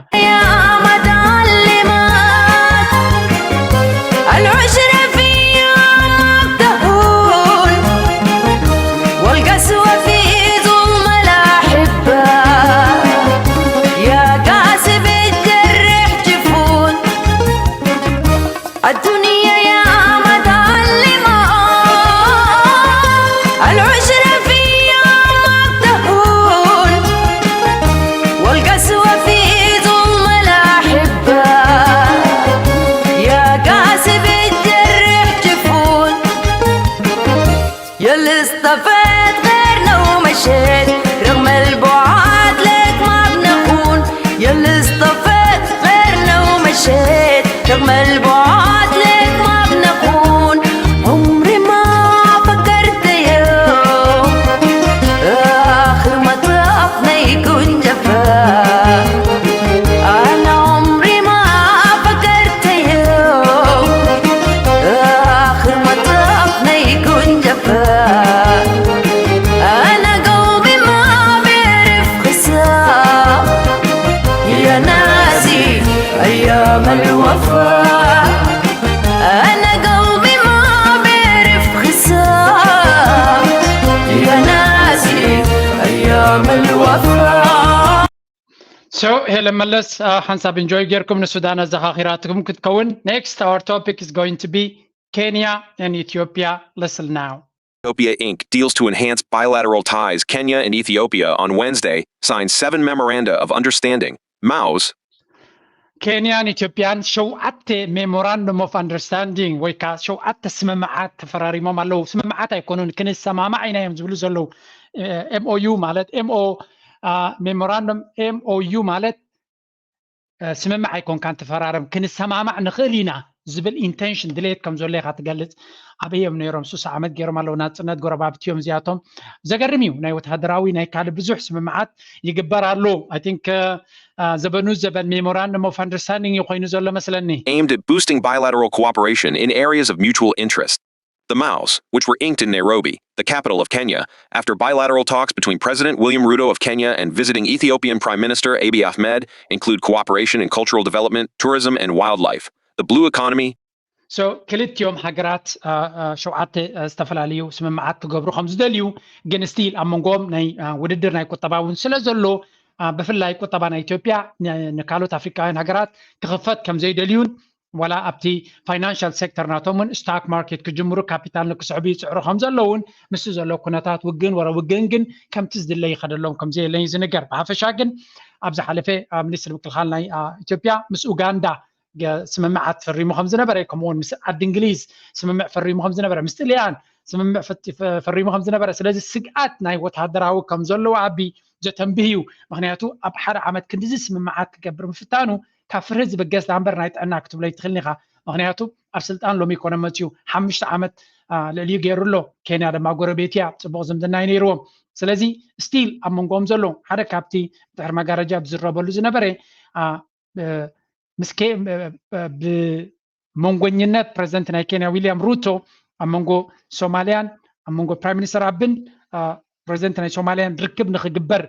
العشرة في يوم تهون والقسوة في ظلم الأحبة يا قاسي بتجرح جفون الدنيا يا متعلمة العشرة في يوم تهون والقسوة في ظلم الأحبة يا قاسي بتجرح جفون يا اللي اصطفيت غيرنا ومشيت رغم البعاد لك ما بنخون يا اللي اصطفيت غيرنا ومشيت رغم البعاد لك ما بنخون عمري ما فكرت يوم آخر مطافنا يكون جفاف أنا عمري يا ناسي أيام الوفا، أنا قلبي ما بيعرف خصام. يا ناسي أيام الوفا. So ሄለን መለስ ሓንሳብ ኢንጆይ ጌርኩም ንሱዳን ኣዘኻኺራትኩም ክትከውን። Next, our topic is going to be Kenya and Ethiopia. Listen now. Ethiopia Inc deals to enhance bilateral ties. Kenya and Ethiopia on Wednesday signed seven memoranda of understanding, MOUs, ኬንያን ኢትዮጵያን ሸውዓተ memorandum of understanding ወይ ከዓ ሸውዓተ ስምምዓት ተፈራሪሞም ኣለዉ። ስምምዓት ኣይኮኑን፣ ክንሰማማዕ ኢና እዮም ዝብሉ ዘለዉ። M O U ማለት M O memorandum M O U ማለት ስምምዕ ኣይኮንካን ትፈራረም፣ ክንሰማማዕ ንኽእል ኢና ዝብል intention ድሌት ከም ዘሎ ኢኻ ትገልጽ። ኣበይ እዮም ነይሮም? ሱሳ ዓመት ገይሮም ኣለዉ ናጽነት። ጎረባብቲ እዮም እዚኣቶም። ዘገርም እዩ። ናይ ወተሃደራዊ ናይ ካልእ ብዙሕ ስምምዓት ይግበር ኣሎ። I think ዘበኑ ዘበን memorandum of understanding እዩ ኮይኑ ዘሎ መስለኒ። Aimed at boosting bilateral cooperation in areas of mutual interest. The MOUs, which were inked in Nairobi, the capital of Kenya, after bilateral talks between President William Ruto of Kenya and visiting Ethiopian Prime Minister Abiy Ahmed, include cooperation in cultural development, tourism, and wildlife, the blue economy, So ክልቲኦም ሃገራት ሸውዓተ ዝተፈላለዩ ስምምዓት ክገብሩ ከም ዝደልዩ፣ ግን still ኣብ መንጎኦም ናይ ውድድር ናይ ቁጠባ እውን ስለ ዘሎ፣ ብፍላይ ቁጠባ ናይ ኢትዮጵያ ንካልኦት ኣፍሪካውያን ሃገራት ክኽፈት ከም ዘይደልዩን ዋላ ኣብቲ financial sector ናቶም እውን stock market ክጅምሩ ካፒታል ንክስዕቡ ይፅዕሩ ከም ዘለውን ምስቲ ዘሎ ኩነታት ውግን ወረ ውግን ግን ከምቲ ዝድለ ይኸደሎም ከም ዘየለን እዩ ዝንገር። ብሓፈሻ ግን ኣብ ዝሓለፈ ሚኒስትር ምክልኻል ናይ ኢትዮጵያ ምስ ኡጋንዳ ስምምዓት ፈሪሙ ከም ዝነበረ፣ ከምኡውን ምስ ዓዲ እንግሊዝ ስምምዕ ፈሪሙ ከም ዝነበረ፣ ምስ ጥልያን ስምምዕ ፈሪሙ ከም ዝነበረ፣ ስለዚ ስግኣት ናይ ወተሃደራዊ ከም ዘለዎ ኣቢ ዘተንብህ እዩ። ምክንያቱ ኣብ ሓደ ዓመት ክንድዚ ስምምዓት ክገብር ምፍታኑ ካብ ፍርሂ ዝብገስ ዳምበር ናይ ጥዕና ክትብሎ ይትኽእል ኢኻ። ምክንያቱ ኣብ ስልጣን ሎሚ ኮነ መፅዩ ሓሙሽተ ዓመት ልዕሊኡ ገይሩ ኣሎ። ኬንያ ድማ ጎረቤት እያ፣ ፅቡቕ ዝምድና እዩ ነይርዎም። ስለዚ still ኣብ መንጎኦም ዘሎ ሓደ ካብቲ ድሕሪ መጋረጃ ዝዝረበሉ ዝነበረ ምስ ብመንጎኝነት ፕረዚደንት ናይ ኬንያ ዊልያም ሩቶ ኣብ መንጎ ሶማልያን ኣብ መንጎ ፕራይም ሚኒስተር ኣብን ፕረዚደንት ናይ ሶማልያን ርክብ ንክግበር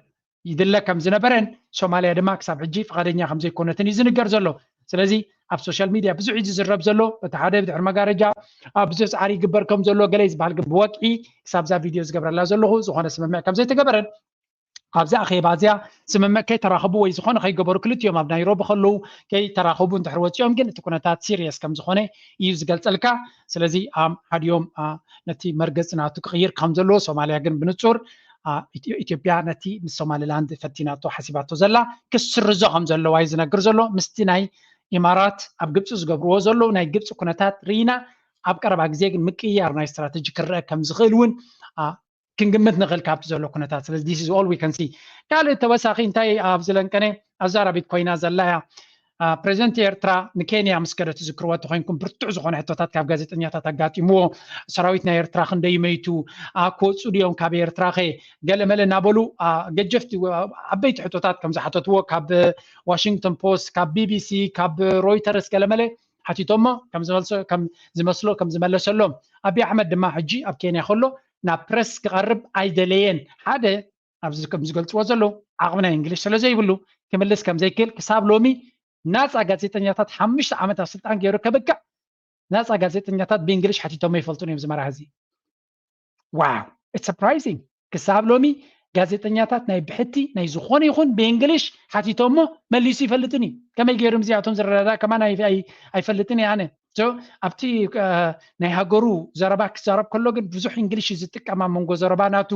ይድለ ከም ዝነበረን ሶማልያ ድማ ክሳብ ሕጂ ፍቓደኛ ከም ዘይኮነትን እዩ ዝንገር ዘሎ። ስለዚ ኣብ ሶሻል ሚድያ ብዙሕ እዩ ዝዝረብ ዘሎ። እቲ ሓደ ብድሕሪ መጋረጃ ብዙሕ ፃዕሪ ይግበር ከም ዘሎ ገለ ዝበሃል ግን ብወግዒ ክሳብ እዛ ቪድዮ ዝገብረላ ዘለኹ ዝኾነ ስምምዕ ከም ዘይተገበረን ኣብዚ ኣኼባ እዚኣ ስምምዕ ከይተራኸቡ ወይ ዝኾነ ከይገበሩ ክልቲኦም ኣብ ናይሮቢ ከለዉ ከይተራኸቡ እንድሕር ወፂኦም ግን እቲ ኩነታት serious ከም ዝኾነ እዩ ዝገልፀልካ። ስለዚ ሓዲኦም ነቲ መርገፂ ናቱ ክቕይር ከም ዘለዎ ሶማልያ ግን ብንፁር ኢትዮጵያ ነቲ ምስ ሶማሊላንድ ፈቲናቶ ሓሲባቶ ዘላ ክስርዞ ከም ዘለዋ እዩ ዝነግር ዘሎ። ምስቲ ናይ ኢማራት ኣብ ግብፂ ዝገብርዎ ዘለዉ ናይ ግብፂ ኩነታት ርኢና ኣብ ቀረባ ግዜ ግን ምቅይያር ናይ ስትራተጂ ክረአ ከም ዝኽእል እውን ክንግምት ንኽእል ካብቲ ዘሎ ኩነታት። ስለዚ this is all we can see። ካልእ ተወሳኺ እንታይ ኣብዚ ለንቀነ ኣዛራቢት ኮይና ዘላ እያ። ፕሬዚደንት ኤርትራ ንኬንያ ምስ ከደ ትዝክርዎ እንተኮይንኩም ብርቱዕ ዝኾነ ሕቶታት ካብ ጋዜጠኛታት ኣጋጢምዎ። ሰራዊት ናይ ኤርትራ ክንደይ መይቱ፣ ክወፁ ድዮም ካብ ኤርትራ ኸ ገለመለ እናበሉ ገጀፍቲ ዓበይቲ ሕቶታት ከም ዝሓተትዎ ካብ ዋሽንግተን ፖስት፣ ካብ ቢቢሲ፣ ካብ ሮይተርስ ገለመለ ሓቲቶሞ ከም ዝመስሎ ከም ዝመለሰሎም። ኣቢ ኣሕመድ ድማ ሕጂ ኣብ ኬንያ ከሎ ናብ ፕረስ ክቐርብ ኣይደለየን። ሓደ ኣብዚ ከም ዝገልፅዎ ዘለዉ ዓቕሚ ናይ እንግሊሽ ስለ ዘይብሉ ክምልስ ከም ዘይክእል ክሳብ ሎሚ ናፃ ጋዜጠኛታት ሓሙሽተ ዓመት ኣብ ስልጣን ገይሩ ከብቅዕ ናፃ ጋዜጠኛታት ብእንግሊሽ ሓቲቶሞ ይፈልጡን እዮም። እዚ መራሒ እዚ wow it's surprising ክሳብ ሎሚ ጋዜጠኛታት ናይ ብሕቲ ናይ ዝኾነ ይኹን ብእንግሊሽ ሓቲቶሞ መሊሱ ይፈልጥን እዩ። ከመይ ገይሩ ምስዚኣቶም ዝረዳዳእ ከማን ኣይፈልጥን እየ ኣነ። ኣብቲ ናይ ሃገሩ ዘረባ ክዛረብ ከሎ ግን ብዙሕ እንግሊሽ እዩ ዝጥቀም ኣብ መንጎ ዘረባ ናቱ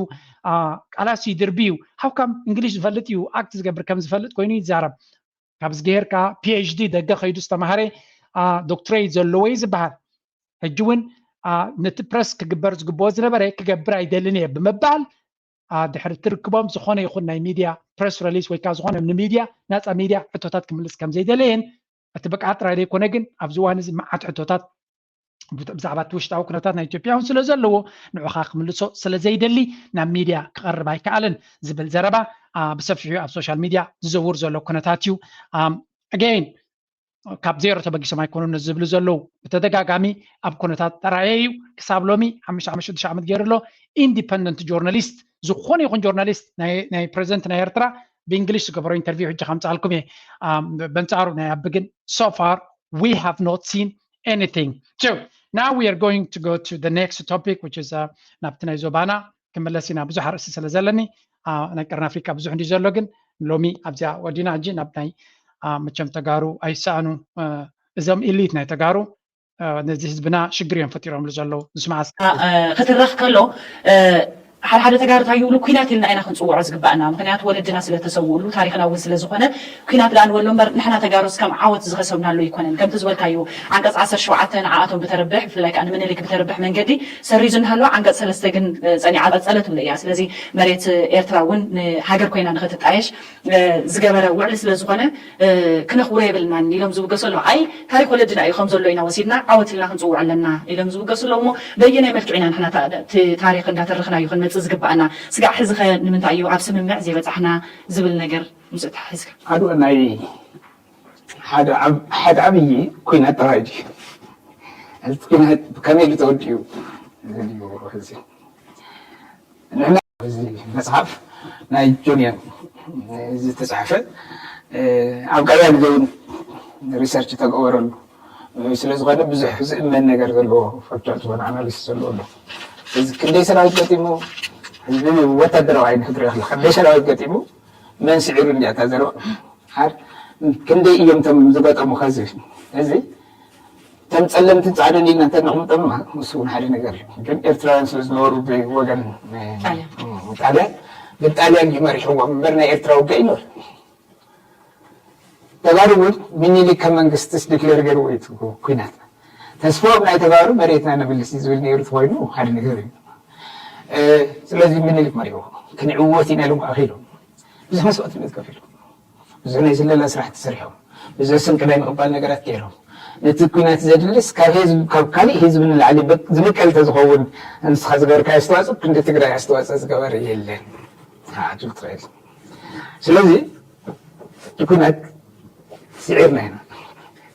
ቃላት ይድርቢ እዩ። how come እንግሊሽ ዝፈልጥ እዩ ኣክት ዝገብር ከም ዝፈልጥ ኮይኑ ይዛረብ። ካብ ዝገሄርካ ፒኤችዲ ደገ ከይዱ ዝተማሃረ ዶክትሬት ዘለዎ እዩ ዝበሃል። ሕጂ እውን ነቲ ፕረስ ክግበር ዝግብኦ ዝነበረ ክገብር ኣይደልን እየ ብምባል ድሕሪ ትርክቦም ዝኾነ ይኹን ናይ ሚድያ ፕረስ ሪሊስ ወይ ከዓ ዝኾነ ንሚድያ ናፃ ሚድያ ሕቶታት ክምልስ ከም ዘይደለየን እቲ ብቅዓት ጥራይ ዘይኮነ ግን ኣብዚ እዋን እዚ መዓት ሕቶታት ብዛዕባ እቲ ውሽጣዊ ኩነታት ናይ ኢትዮጵያ እውን ስለ ዘለዎ ንዑኻ ክምልሶ ስለ ዘይደሊ ናብ ሚድያ ክቐርብ ኣይከኣለን ዝብል ዘረባ ብሰፊሑ ኣብ ሶሻል ሚድያ ዝዘውር ዘሎ ኩነታት እዩ። ኣገይን ካብ ዜሮ ተበጊሶም ኣይኮኑን ዝብሉ ዘለዉ ብተደጋጋሚ ኣብ ኩነታት ጠራየ እዩ። ክሳብ ሎሚ ሓሙሽተ ዓመት ሽዱሽተ ዓመት ገይሩ ኣሎ። ኢንዲፐንደንት ጆርናሊስት ዝኾነ ይኹን ጆርናሊስት ናይ ፕሬዚደንት ናይ ኤርትራ ብእንግሊሽ ዝገበሮ ኢንተርቪው ሕጂ ከምፅኣልኩም እየ። በንፃሩ ናይ ኣቢ ግን so far we have not seen anything. So now we are going to go to the next topic, which is ናብቲ ናይ ዞባና ክምለስ ኢና። ብዙሕ ኣርእስቲ ስለ ዘለኒ ናይ ቀርኒ ኣፍሪካ ብዙሕ እንዲ ዘሎ፣ ግን ሎሚ ኣብዚኣ ወዲና ሕጂ ናብ ናይ መቸም ተጋሩ ኣይሰኣኑ እዞም ኢሊት ናይ ተጋሩ ነዚ ህዝብና ሽግር እዮም ፈጢሮምሉ ዘለዉ። ንስማዕ እስኪ። ክትረኽ ከሎ ሓደ ሓደ ተጋሩ እንታይ ይብሉ፣ ኩናት ኢልና ኢና ክንፅውዖ ዝግባእና፣ ምክንያቱ ወለድና ስለ ተሰውእሉ ታሪክና እውን ስለ ዝኾነ ኩናት ደኣ ንበሎ እምበር ንሕና ተጋሩስ ከም ዓወት ዝኸሰብናሉ ኣይኮነን። ከምቲ ዝበልካዩ ዓንቀፅ ዓሰርተ ሸውዓተ ንዓኣቶም ብተርብሕ፣ ብፍላይ ከዓ ንምኒልክ ብተርብሕ መንገዲ ሰሪዙ እናሃለወ ዓንቀፅ ሰለስተ ግን ፀኒዓ ቀፀለት እያ። ስለዚ መሬት ኤርትራ እውን ንሃገር ኮይና ንኸትጣየሽ ዝገበረ ውዕሊ ስለ ዝኾነ ክነኽብሮ የብልናን ኢሎም ዝውገሱ ኣለዉ። ኣይ ታሪክ ወለድና እዩ ከም ዘሎ ኢና ወሲድና ዓወት ኢልና ክንፅውዖ ኣለና ኢሎም ዝውገሱ ኣለዉ። እሞ በየናይ መልክዑ ኢና ንሕና እቲ ታሪክ እንዳተረኽና እዩ ክንመፅእ ዝግባኣና? ስጋዕ ሕዚ ኸ ንምንታይ እዩ ኣብ ስምምዕ ዘይበፃሕና ዝብል ነገር ምስ እተሓሒዝካ? ኣድወ ናይ ሓደ ዓብ- ሓደ ዓብዪ ኩናት ተኻይዱ እዩ። እዚ ኩናት ከመይ ኢሉ ተወዲኡ? እዚ ንሕና እዚ መፅሓፍ ናይ ጆንዮን ዝተፃሕፈ ኣብ ቀረባ ግዜ እውን ሪሰርች ተገበረሉ ስለ ዝኾነ ብዙሕ ዝእመን ነገር ዘለዎ ፋክቹዋል ዝኾነ ኣናሊሲስ ዘለዎ ኣሎ። እዚ ክንደይ ሰራዊት ገጢሙ ህዝቢ ወታደራዊ ዓይኒ ክትሪኦ ከለካ ክንደይ ሰራዊት ገጢሙ መን ስዒሩ እንዲያ እታ ዘረባ ሓር ክንደይ እዮም ቶም ዝገጠሙ ከዚ እዚ ከም ፀለምትን ፃዕደን ኢልና እንተነቕምጦም ምስ እውን ሓደ ነገር እዩ። ግን ኤርትራውያን ስለ ዝነበሩ ብወገን ጣልያን ግን ጣልያን እዩ መሪሕዎም እምበር ናይ ኤርትራ ውግእ ይኖር ተጋሩ እውን ሚኒሊክ ከም መንግስትስ ዲክሌር ገይርዎ እዩ ኩናት ተስፋኦም ናይ ተጋሩ መሬትና ነምልስ ዝብል ነይሩ ተኮይኑ ሓደ ነገር እዩ። ስለዚ ሚኒሊክ መሪሕዎ ክንዕወት ኢና ኢሎም ኣኺሎም ብዙሕ መስዋእትነት ከፊሎም ብዙሕ ናይ ስለላ ስራሕ ተሰሪሖም ብዙሕ ስንቂ ናይ ምቕባል ነገራት ገይሮም ነቲ ኩናት ዘድልስ ካብ ህዝብ ካብ ካሊእ ህዝቢ ንላዕሊ ዝምቀል ተዝኸውን ንስኻ ዝገበርካ ኣስተዋፅኦ ክንዲ ትግራይ ኣስተዋፅኦ ዝገበር የለን ትብል ትኽእል ስለዚ ኩናት ስዒርና ኢና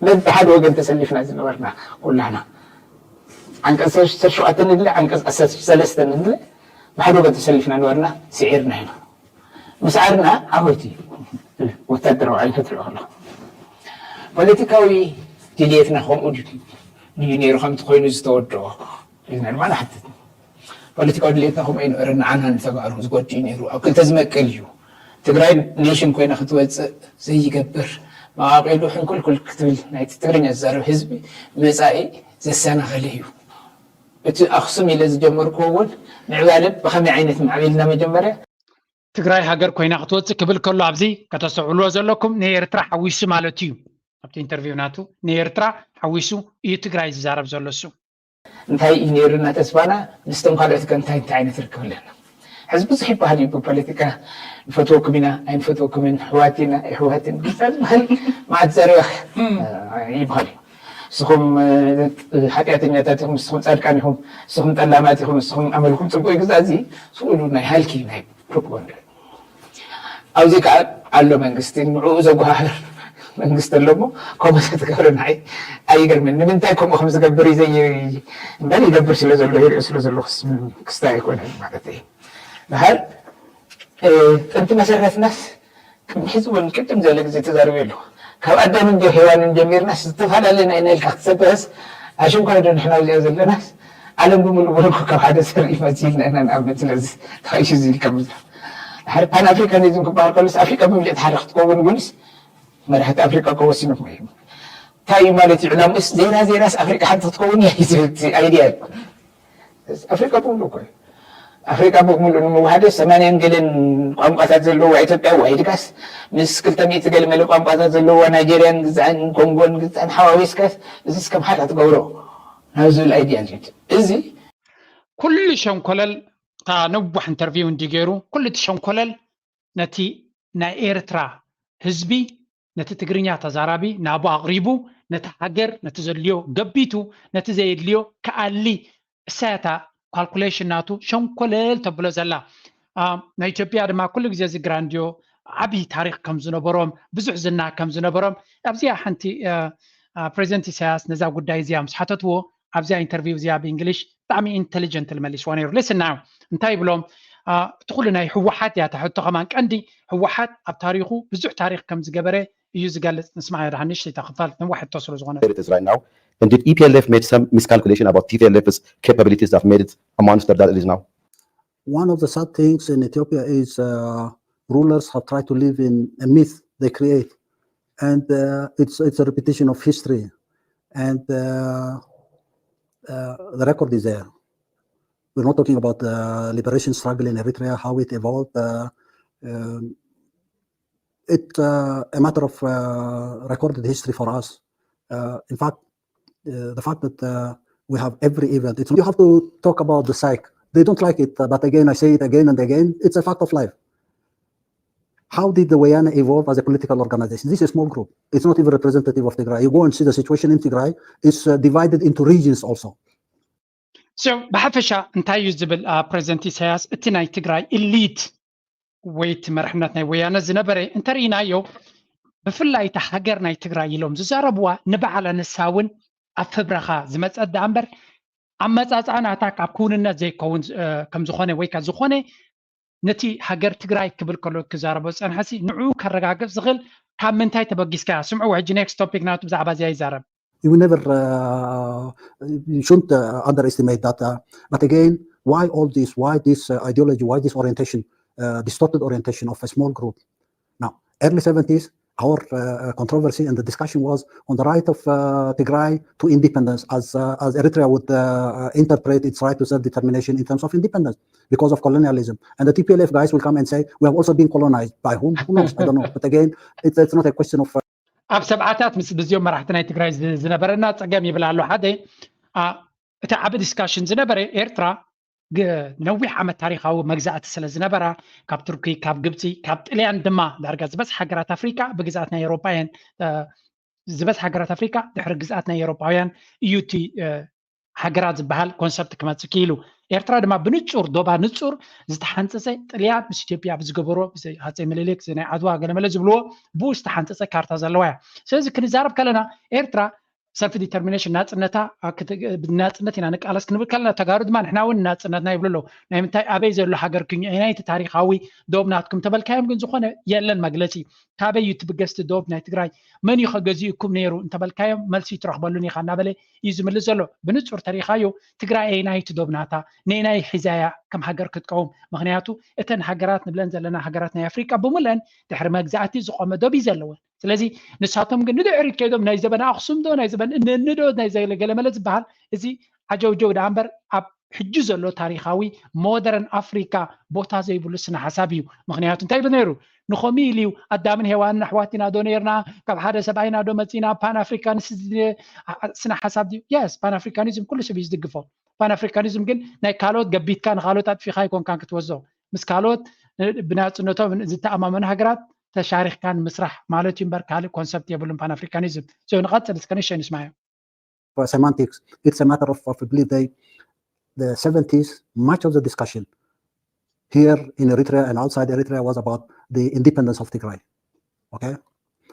ነዚ ሓደ ወገን ተሰሊፍና ዝነበርና ኩላና ዓንቀፅ ዓሰርተ ሸውዓተ ንድለ ዓንቀፅ ዓሰርተ ሰለስተ ንድለ ብሓደ ወገን ተሰሊፍና ነበርና ስዒርና ኢና ምስዓርና ዓወት እዩ ወታደራዊ ዓይነትሪኦ ኣለኹ ፖለቲካዊ ድልየትና ከምኡ ድዩ ነይሩ ከምቲ ኮይኑ ዝተወደኦ ኢልና ድማ ንሓትት ፖለቲካዊ ድልየትና ከምኡ ኣይነበረ ንዓና ንተጋሩ ዝጎድእ ነይሩ ኣብ ክልተ ዝመቅል እዩ ትግራይ ኔሽን ኮይና ክትወፅእ ዘይገብር መቃቂሉ ሕንኩልኩል ክትብል ናይቲ ትግርኛ ዝዛረብ ህዝቢ መፃኢ ዘሰናኸለ እዩ እቲ ኣክሱም ኢለ ዝጀመርኩዎ እውን ምዕባለ ብከመይ ዓይነት ማዕቢልና መጀመርያ ትግራይ ሃገር ኮይና ክትወፅእ ክብል ከሎ ኣብዚ ከተስተውዕልዎ ዘለኩም ንኤርትራ ሓዊሱ ማለት እዩ ኣብቲ ኢንተርቪው ናቱ ንኤርትራ ሓዊሱ እዩ ትግራይ ዝዛረብ ዘሎ እሱ እንታይ እዩ ነይሩና ተስፋና ምስቶም ካልኦት ከ እንታይ እንታይ ዓይነት ርክብ ኣለና ሕዚ ብዙሕ ይበሃል እዩ ብፖለቲካ ንፈትወኩም ኢና ኣይንፈትወኩምን ሕዋት ኢና ኣይሕዋትን ዝበሃል መዓት ዘረባ ይበሃል እዩ ንስኹም ሓጢኣተኛታት ኢኹም ንስኹም ፃድቃን ኢኹም ንስኹም ጠላማት ኢኹም ንስኹም ኣመልኩም ፅቡቅ ይግዛእ እዚ ስእሉ ናይ ሃልኪ ናይ ፕሮፓጋንዳ ኣብዚ ከዓ ኣሎ መንግስቲ ንዕኡ ዘጓሃህር መንግስቲ ኣሎ እሞ ከምኡ ተትገብረ ንዓይ ኣይገርምን ንምንታይ ከምኡ ከም ዝገብር እዩ ዘይ እምበር ይገብር ስለ ዘሎ ይሪኦ ስለ ዘለኹስ ክስታይ ኣይኮነን ማለት እዩ ድሓር ጥንቲ መሰረትናስ ቅድሚ ሕዚ እውን ቅድም ዝበለ ግዜ ተዛሪበ ኣለኹ ካብ ኣዳምን ዶ ሄዋንን ጀሚርናስ ዝተፈላለየና ኢና ኢልካ ክትሰብኸስ ኣሽንኳይ ዶ ንሕና ኣብዚኣ ዘለናስ ዓለም ብምሉእ ብረኩ ካብ ሓደ ዘርኢ መሲልና ኢና ንኣምን ስለዚ ተኻይሹ እዚ ኢልካ ምዝራብ ድሓር ፓን ኣፍሪካኒዝም ክበሃል ከሎስ ኣፍሪካ ብምልእቲ ሓደ ክትከውን እውንስ መራሕቲ ኣፍሪካ እኮ ወሲኖም እዮም እንታይ እዩ ማለት እዩ ዕላምኡስ ዜራ ዜራስ ኣፍሪካ ሓንቲ ክትከውን እያ ዝብል ኣይድያ ኣፍሪካ ብምሉ እኮ እዩ ኣፍሪካ ብምሉ ንምውሓደ ሰማንያን ገለን ቋንቋታት ዘለዋ ኢትዮጵያ ወይ ድጋስ ምስ ክልተ ሚእቲ ገለ መለ ቋንቋታት ዘለዋ ናይጀርያን ግዛዕን ኮንጎን ግዛዕን ሓዋዊስካስ እዚ እስከም ሓዳ ትገብሮ ናብ ዝብል ኣይድያ ዝብል እዚ ኩሉ ሸንኮለል እታ ነዋሕ ኢንተርቪው እንዲ ገይሩ ኩሉ እቲ ሸንኮለል ነቲ ናይ ኤርትራ ህዝቢ ነቲ ትግርኛ ተዛራቢ ናብኡ ኣቕሪቡ ነቲ ሃገር ነቲ ዘድልዮ ገቢቱ ነቲ ዘየድልዮ ክኣሊ እሳያታ ካልኩሌሽን ናቱ ሸንኮለል ተብሎ ዘላ ናይ ኢትዮጵያ ድማ ኩሉ ግዜ እዚ ግራንድዮ ዓብዪ ታሪክ ከም ዝነበሮም ብዙሕ ዝና ከም ዝነበሮም ኣብዚኣ ሓንቲ ፕሬዚደንት ኢሳያስ ነዛ ጉዳይ እዚኣ ምስ ሓተትዎ ኣብዚኣ ኢንተርቪው እዚኣ ብእንግሊሽ ብጣዕሚ ኢንቴሊጀንት መሊስዋ ነይሩ ሌስና እንታይ ይብሎም እቲ ኩሉ ናይ ህወሓት እያ እታ ሕቶ ከማን ቀንዲ። ህወሓት ኣብ ታሪኹ ብዙሕ ታሪኽ ከም ዝገበረ እዩ ዝገልጽ። ንስማዕ ያ ደሓን ንእሽተይ እታ ክፋል ነዋሕ ሕቶ ስለ ዝኾነ። It is right now. Indeed, E P L F made some miscalculation about T P L F's capabilities that made it a monster that it is now. One of the sad things in Ethiopia is uh, rulers have tried to live in a myth they create, and uh, it's it's a repetition of history, and uh, uh, the record is there. We're not talking about the liberation struggle in Eritrea, how it evolved. Uh, um, it's uh, a matter of uh, recorded history for us. Uh, in fact, uh, the fact that uh, we have every event, it's, you have to talk about the psych. They don't like it, uh, but again, I say it again and again. It's a fact of life. How did the Wayana evolve as a political organization? This is a small group. It's not even representative of Tigray. You go and see the situation in Tigray. It's uh, divided into regions also. So ብሓፈሻ እንታይ እዩ ዝብል ፕሬዚደንት ኢሳያስ? እቲ ናይ ትግራይ ኢሊት ወይ እቲ መርሕነት ናይ ወያነ ዝነበረ እንተርኢናዮ፣ ብፍላይ እታ ሃገር ናይ ትግራይ ኢሎም ዝዛረብዋ ንበዓላ ንሳ እውን ኣብ ፍብረኻ ዝመፀት ደኣ እምበር ኣመፃፅኣ ናታ ካብ ክውንነት ዘይከውን ከም ዝኾነ ወይ ካብ ዝኾነ ነቲ ሃገር ትግራይ ክብል ከሎ ክዛረቦ ዝፀንሐሲ ንዕኡ ከረጋግፅ ዝኽእል ካብ ምንታይ ተበጊስካ? ስምዕዎ ሕጂ next topic ናቱ ብዛዕባ እዚኣ ይዛረብ። You never uh, you shouldn't uh, underestimate that. Uh, but again, why all this? Why this uh, ideology? Why this orientation? Uh, distorted orientation of a small group. Now, early seventies, our uh, controversy and the discussion was on the right of uh, Tigray to independence as uh, as Eritrea would uh, interpret its right to self-determination in terms of independence because of colonialism. And the T P L F guys will come and say, we have also been colonized. By whom? Who knows? I don't know. But again, it's, it's not a question of uh, ኣብ ሰብዓታት ምስ ብዚኦም መራሕቲ ናይ ትግራይ ዝነበረና ፀገም ይብል ኣሎ ሓደ። እቲ ዓቢ ዲስካሽን ዝነበረ ኤርትራ ነዊሕ ዓመት ታሪኻዊ መግዛእቲ ስለ ዝነበራ ካብ ቱርኪ፣ ካብ ግብፂ፣ ካብ ጥልያን ድማ ዳርጋ ዝበዝሕ ሃገራት ኣፍሪካ ብግዝኣት ናይ ኤሮፓውያን ዝበዝሕ ሃገራት ኣፍሪካ ድሕሪ ግዝኣት ናይ ኤሮፓውያን እዩ እቲ ሃገራት ዝበሃል ኮንሰፕት ክመፅእ ክኢሉ። ኤርትራ ድማ ብንፁር ዶባ ንፁር ዝተሓንፀፀ ጥልያን ምስ ኢትዮጵያ ብዝገበሮ ሃፀይ ምኒልክ ናይ ዓድዋ ገለመለ ዝብልዎ ብኡ ዝተሓንፀፀ ካርታ ዘለዋ እያ። ስለዚ ክንዛረብ ከለና ኤርትራ ሰልፍ ዲተርሚኔሽን ናፅነታ ናፅነት ኢና ንቃለስ ክንብል ከለና ተጋሩ ድማ ንሕና እውን ናፅነትና ይብሉ ኣለዉ። ናይ ምንታይ ኣበይ ዘሎ ሃገር ክንዩ ናይቲ ታሪካዊ ዶብ ናትኩም ተበልካዮም ግን ዝኾነ የለን መግለፂ። ካበይ እዩ ትብገስቲ ዶብ ናይ ትግራይ መን እዩ ከገዚኡኩም ነይሩ እንተበልካዮም መልሲ ይትረኽበሉን ኢኻ እናበለ እዩ ዝምልስ ዘሎ። ብንፁር ተሪኻዮ ትግራይ ኣየናይቲ ዶብ ናታ ነናይ ሒዛያ ከም ሃገር ክትቀውም? ምክንያቱ እተን ሃገራት ንብለን ዘለና ሃገራት ናይ ኣፍሪቃ ብምለን ድሕሪ መግዛእቲ ዝቆመ ዶብ እዩ ዘለወን። ስለዚ ንሳቶም ግን ንድሕሪት ከይዶም ናይ ዘበን ኣክሱም ዶ ናይ ዘበን እንንዶ ናይ ዘገለመለ ዝበሃል እዚ ዓጀውጀው ደኣ እምበር ኣብ ሕጂ ዘሎ ታሪኻዊ ሞደርን ኣፍሪካ ቦታ ዘይብሉ ስነ ሓሳብ እዩ። ምክንያቱ እንታይ ነይሩ ንኸምኡ ኢሉ እዩ ኣዳምን ሄዋንን ኣሕዋት ኢና ዶ ነርና ካብ ሓደ ሰብኣይ ኢና ዶ መፂና ፓን ኣፍሪካንስ ስነ ሓሳብ ድዩ? የስ ፓን ኣፍሪካኒዝም ኩሉ ሰብ እዩ ዝድግፎ። ፓን ኣፍሪካኒዝም ግን ናይ ካልኦት ገቢትካ ንካልኦት ኣጥፊካ ኣይኮንካን ክትወስዶ ምስ ካልኦት ብናፅነቶም ዝተኣማመኑ ሃገራት ተሻሪክካ ንምስራሕ ማለት እዩ እምበር ካልእ ኮንሰፕት የብሉን ፓን ኣፍሪካኒዝም። ንቀፅል እስከ ንሸ ንስማዮ። Semantics. It's a matter of, of belief. They, the seventies, much of the discussion here in Eritrea and outside Eritrea was about the independence of Tigray. Okay,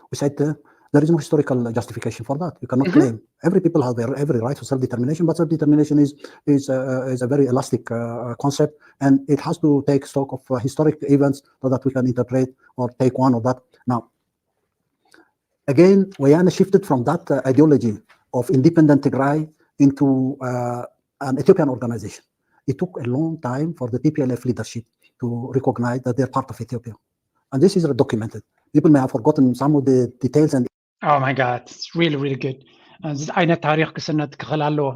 we said uh, there is no historical justification for that. You cannot mm-hmm. claim every people has their every right to self-determination, but self-determination is is uh, is a very elastic uh, concept, and it has to take stock of uh, historic events so that we can interpret or take one or that. Now, again, Wayana shifted from that uh, ideology of independent Tigray into uh, an Ethiopian organization. It took a long time for the T P L F leadership to recognize that they're part of Ethiopia. And this is documented. People may have forgotten some of the details and Oh my God, it's really, really good. እዚ ዓይነት ታሪክ ክስነድ ክኽእል ኣለዎ።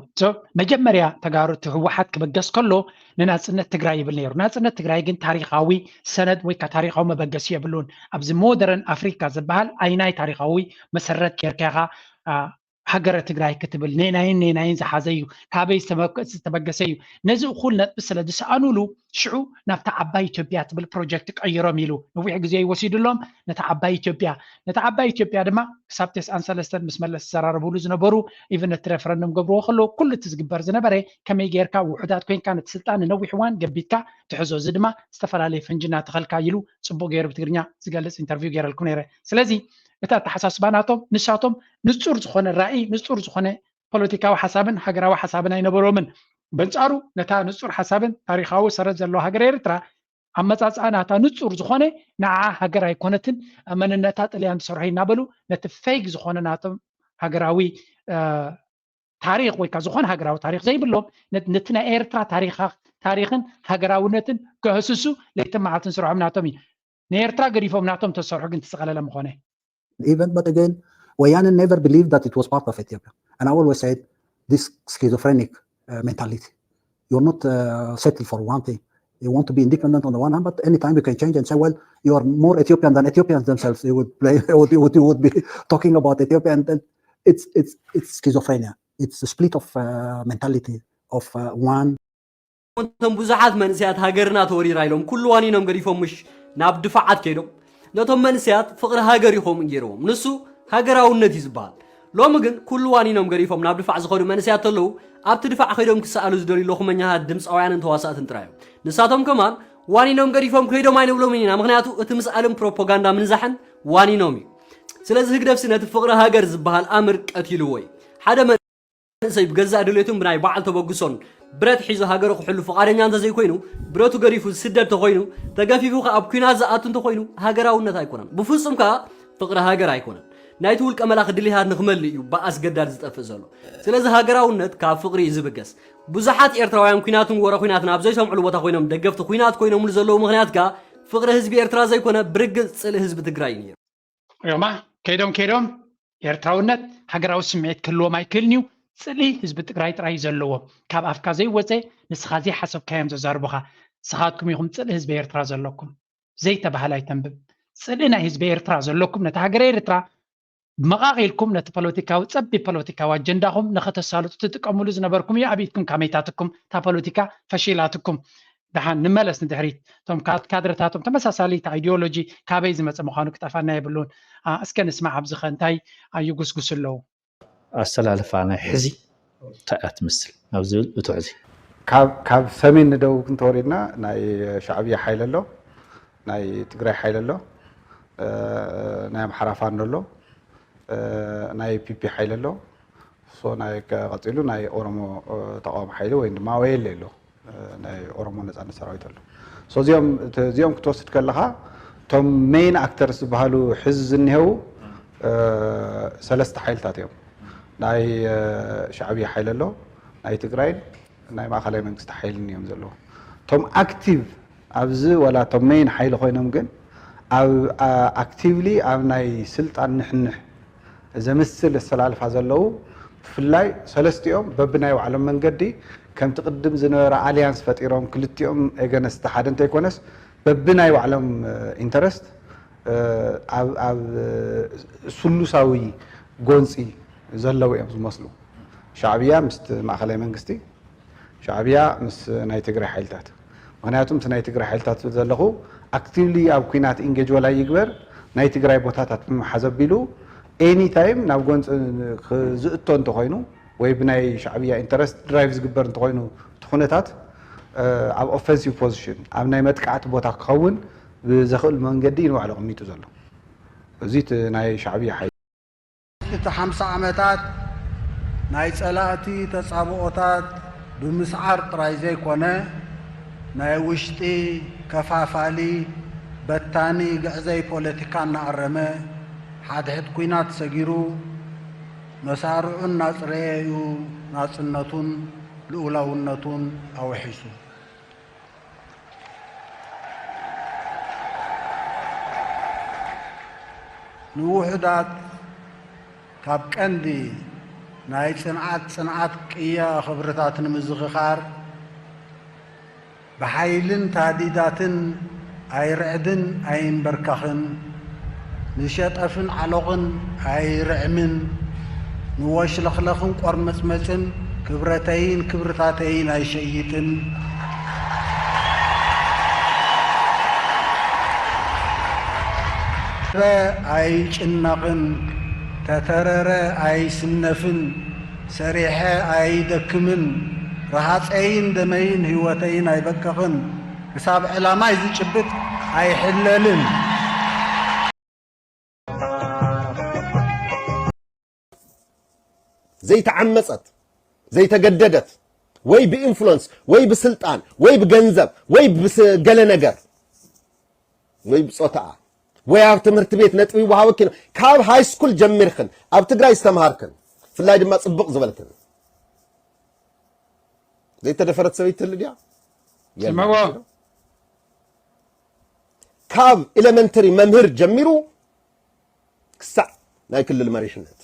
መጀመርያ ተጋሩ እቲ ህወሓት ክበገስ ከሎ ንናፅነት ትግራይ ይብል ነይሩ። ናፅነት ትግራይ ግን ታሪካዊ ሰነድ ወይ ከዓ ታሪካዊ መበገሲ የብሉን። ኣብዚ ሞደርን ኣፍሪካ ዝበሃል ኣይናይ ታሪካዊ መሰረት ጌርካ ኢኻ ሃገረ ትግራይ ክትብል ኔናይን ኔናይን ዝሓዘ እዩ። ካበይ ዝተበገሰ እዩ። ነዚ እኩል ነጥቢ ስለ ዝሰኣኑሉ ሽዑ ናብታ ዓባይ ኢትዮጵያ ትብል ፕሮጀክት ቀይሮም ኢሉ ነዊሕ ግዜ ይወሲድሎም ነታ ዓባይ ኢትዮጵያ። ነታ ዓባይ ኢትዮጵያ ድማ ክሳብ ተስዓን ሰለስተን ምስ መለስ ዝዘራረብሉ ዝነበሩ ኢቨን እቲ ሬፈረንደም ገብርዎ ከለዉ ኩሉ እቲ ዝግበር ዝነበረ ከመይ ጌርካ ውሑዳት ኮይንካ ነቲ ስልጣን ንነዊሕ እዋን ገቢትካ ትሕዞ፣ እዚ ድማ ዝተፈላለየ ፈንጂ እናተኸልካ ኢሉ ፅቡቅ ገይሩ ብትግርኛ ዝገልፅ ኢንተርቪው ገይረልኩም ነይረ። ስለዚ እቲ ኣተሓሳስባ ናቶም ንሳቶም ንፁር ዝኾነ ራእይ ንፁር ዝኾነ ፖለቲካዊ ሓሳብን ሃገራዊ ሓሳብን ኣይነበሮምን። በንፃሩ ነታ ንፁር ሓሳብን ታሪካዊ ሰረት ዘለዋ ሃገር ኤርትራ ኣመፃፅኣ ናታ ንፁር ዝኾነ ንዓ ሃገር ኣይኮነትን፣ መንነታ ጥልያን ዝሰርሑ እናበሉ ነቲ ፌግ ዝኾነ ናቶም ሃገራዊ ታሪክ ወይ ከዓ ዝኾነ ሃገራዊ ታሪክ ዘይብሎም ነቲ ናይ ኤርትራ ታሪክን ሃገራውነትን ከህስሱ ለይትን መዓልትን ስርሖም ናቶም እዩ። ንኤርትራ ገዲፎም ናቶም ተሰርሑ ግን ትስቀለለ ምኾነ። Even but again, Wayanen never believed that it was part of Ethiopia. And I always said this schizophrenic uh, mentality. You're not uh, settled for one thing. You want to be independent on the one hand, but anytime you can change and say, well, you are more Ethiopian than Ethiopians themselves. You would play, you would, you would, you would be talking about Ethiopia, and then it's it's it's schizophrenia. It's a split of uh, mentality of uh, one እቶም ብዙሓት መንእሰያት ሃገርና ተወሪራ ኢሎም ኩሉ ዋኒኖም ገዲፎም ምሽ ናብ ድፋዓት ከይዶም ነቶም መንእሰያት ፍቕሪ ሃገር ይኸውን ገይርዎም። ንሱ ሃገራውነት እዩ ዝበሃል። ሎሚ ግን ኩሉ ዋኒኖም ገዲፎም ናብ ድፋዕ ዝኾኑ መንእሰያት ተለዉ ኣብቲ ድፋዕ ከይዶም ክሰኣሉ ዝደልዩ ሎኽመኛታት ድምፃውያንን ተዋሳእትን ጥራይ እዮም። ንሳቶም ከማን ዋኒኖም ገዲፎም ከይዶም ኣይንብሎምን ኢና። ምክንያቱ እቲ ምስኣልን ፕሮፓጋንዳ ምንዛሕን ዋኒኖም እዩ። ስለዚ ህግደፍሲ ነቲ ፍቕሪ ሃገር ዝበሃል ኣምር ቀቲልዎ እዩ። ሓደ መንእሰይ ብገዛእ ድሌቱን ብናይ በዓል ተበግሶን ብረት ሒዙ ሃገሩ ክሕሉ ፍቓደኛ እንተዘይኮይኑ፣ ብረቱ ገዲፉ ዝስደድ ተኾይኑ፣ ተገፊፉ ከኣ ኣብ ኲናት ዝኣቱ እንተኾይኑ ሃገራውነት ኣይኮነን። ብፍጹም ከኣ ፍቕሪ ሃገር ኣይኮነን። ናይቲ ውልቀ መላኺ ድሌታት ንኽመልእ እዩ ብኣስገዳድ ዝጠፍእ ዘሎ። ስለዚ ሃገራውነት ካብ ፍቕሪ እዩ ዝብገስ። ብዙሓት ኤርትራውያን ኲናትን ወረ ኲናትን ኣብ ዘይሰምዕሉ ቦታ ኮይኖም ደገፍቲ ኲናት ኮይኖምሉ ዘለዉ ምኽንያት ከኣ ፍቕሪ ህዝቢ ኤርትራ ዘይኮነ ብርግጽ ጽልኢ ህዝቢ ትግራይ እዩ ነይሩ። ዮማ ከይዶም ከይዶም ኤርትራውነት ሃገራዊ ስምዒት ክህልዎም ኣይክእልን እዩ። ጽልኢ ህዝቢ ትግራይ ጥራይ እዩ ዘለዎም። ካብ ኣፍካ ዘይወፀ ንስኻ ዘይሓሰብካዮም ዘዛርቡኻ። ንስኻትኩም ኢኹም ጽልኢ ህዝቢ ኤርትራ ዘለኩም። ዘይተባህለ ኣይተንብብ። ጽልኢ ናይ ህዝቢ ኤርትራ ዘለኩም ነቲ ሃገረ ኤርትራ መቓቒልኩም ነቲ ፖለቲካዊ ጸቢብ ፖለቲካዊ ኣጀንዳኹም ንኸተሳልጡ ትጥቀምሉ ዝነበርኩም እዩ ኣብ ኢድኩም ካመይታትኩም እታ ፖለቲካ ፈሺላትኩም። ደሓን ንመለስ ንድሕሪት። እቶም ካድረታቶም ተመሳሳሊ እቲ ኣይዲዮሎጂ ካበይ ዝመፀ ምዃኑ ክጠፋና የብሉን። እስከ ንስማዕ ኣብዚ ኸ እንታይ ይጉስጉስ ኣለዉ? ኣሰላልፋ ናይ ሕዚ እንታይ እያ ትመስል ናብ ዝብል እቶ ሕዚ ካብ ሰሜን ንደቡብ ክንተወሪድና ናይ ሻዕብያ ሓይል ኣሎ፣ ናይ ትግራይ ሓይል ኣሎ፣ ናይ ኣምሓራ ፋኖ ኣሎ፣ ናይ ፒፒ ሓይል ኣሎ፣ ናይ ቀፂሉ ናይ ኦሮሞ ተቃዋሚ ሓይሊ ወይ ድማ ኦኤልኤ ኣሎ፣ ናይ ኦሮሞ ነፃነት ሰራዊት ኣሎ። እዚኦም ክትወስድ ከለካ እቶም ሜይን ኣክተርስ ዝበሃሉ ሕዚ ዝኒሄው ሰለስተ ሓይልታት እዮም። ናይ ሻዕብያ ሓይል ኣሎ፣ ናይ ትግራይን ናይ ማእኸላይ መንግስቲ ሓይልን እዮም ዘለዉ። እቶም ኣክቲቭ ኣብዚ ዋላ እቶም ሜይን ሓይሊ ኮይኖም ግን ኣብ ኣክቲቭሊ ኣብ ናይ ስልጣን ንሕንሕ ዘምስል ኣሰላልፋ ዘለዉ ብፍላይ ሰለስቲኦም በብናይ ባዕሎም መንገዲ ከምቲ ቅድም ዝነበረ ኣሊያንስ ፈጢሮም ክልቲኦም ኤገነስቲ ሓደ እንተይኮነስ በብናይ ባዕሎም ኢንተረስት ኣብ ስሉሳዊ ጎንፂ ዘለዉ እዮም ዝመስሉ። ሻዕብያ ምስቲ ማእኸላይ መንግስቲ፣ ሻዕብያ ምስ ናይ ትግራይ ሓይልታት። ምክንያቱ ምስ ናይ ትግራይ ሓይልታት ዝብል ዘለኹ ኣክቲቭሊ ኣብ ኲናት ኢንጌጅ ወላ ይግበር ናይ ትግራይ ቦታታት ምምሓዝ ኣቢሉ ኤኒ ታይም ናብ ጎንፂ ዝእቶ እንተኾይኑ ወይ ብናይ ሻዕብያ ኢንተረስት ድራይቭ ዝግበር እንተኾይኑ እቲ ኩነታት ኣብ ኦፌንሲቭ ፖዚሽን ኣብ ናይ መጥቃዕቲ ቦታ ክኸውን ብዘኽእል መንገዲ ንባዕሉ ኣቐሚጡ ዘሎ። እዚ እቲ ናይ ሻዕብያ ሓይሊ። እቲ ሓምሳ ዓመታት ናይ ጸላእቲ ተጻብኦታት ብምስዓር ጥራይ ዘይኮነ ናይ ውሽጢ ከፋፋሊ በታኒ ግዕዘይ ፖለቲካ እናኣረመ ሓድሕድ ኲናት ሰጊሩ መሳርዑ እናጽረየ እዩ ናጽነቱን ልኡላውነቱን ኣውሒሱ። ንውሑዳት ካብ ቀንዲ ናይ ጽንዓት ጽንዓት ቅያ ክብርታት ንምዝኽኻር ብሓይልን ታዲዳትን ኣይርዕድን ኣይንበርካኽን ንሸጠፍን ዓሎቕን ኣይርዕምን ንወሽለኽለኽን ቆርመጽመጽን ክብረተይን ክብርታተይን ኣይሸይጥን። ተተረረ ኣይጭነቕን፣ ተተረረ ኣይስነፍን፣ ሰሪሐ ኣይደክምን፣ ረሃፀይን ደመይን ህይወተይን ኣይበቅቕን፣ ክሳብ ዕላማይ ዝጭብጥ ኣይሕለልን። ዘይተዓመፀት ዘይተገደደት ወይ ብኢንፍሉንስ ወይ ብስልጣን ወይ ብገንዘብ ወይ ብገለ ነገር ወይ ብጾታኣ ወይ ኣብ ትምህርቲ ቤት ነጥቢ ይወሃበኪ ነው። ካብ ሃይ ስኩል ጀሚርክን ኣብ ትግራይ ዝተምሃርክን፣ ብፍላይ ድማ ጽቡቕ ዝበልክን፣ ዘይተደፈረት ሰበይቲ ትህሉ ድያ? የላን። ስምዕዎ። ካብ ኤሌመንተሪ መምህር ጀሚሩ ክሳዕ ናይ ክልል መሪሕነት፣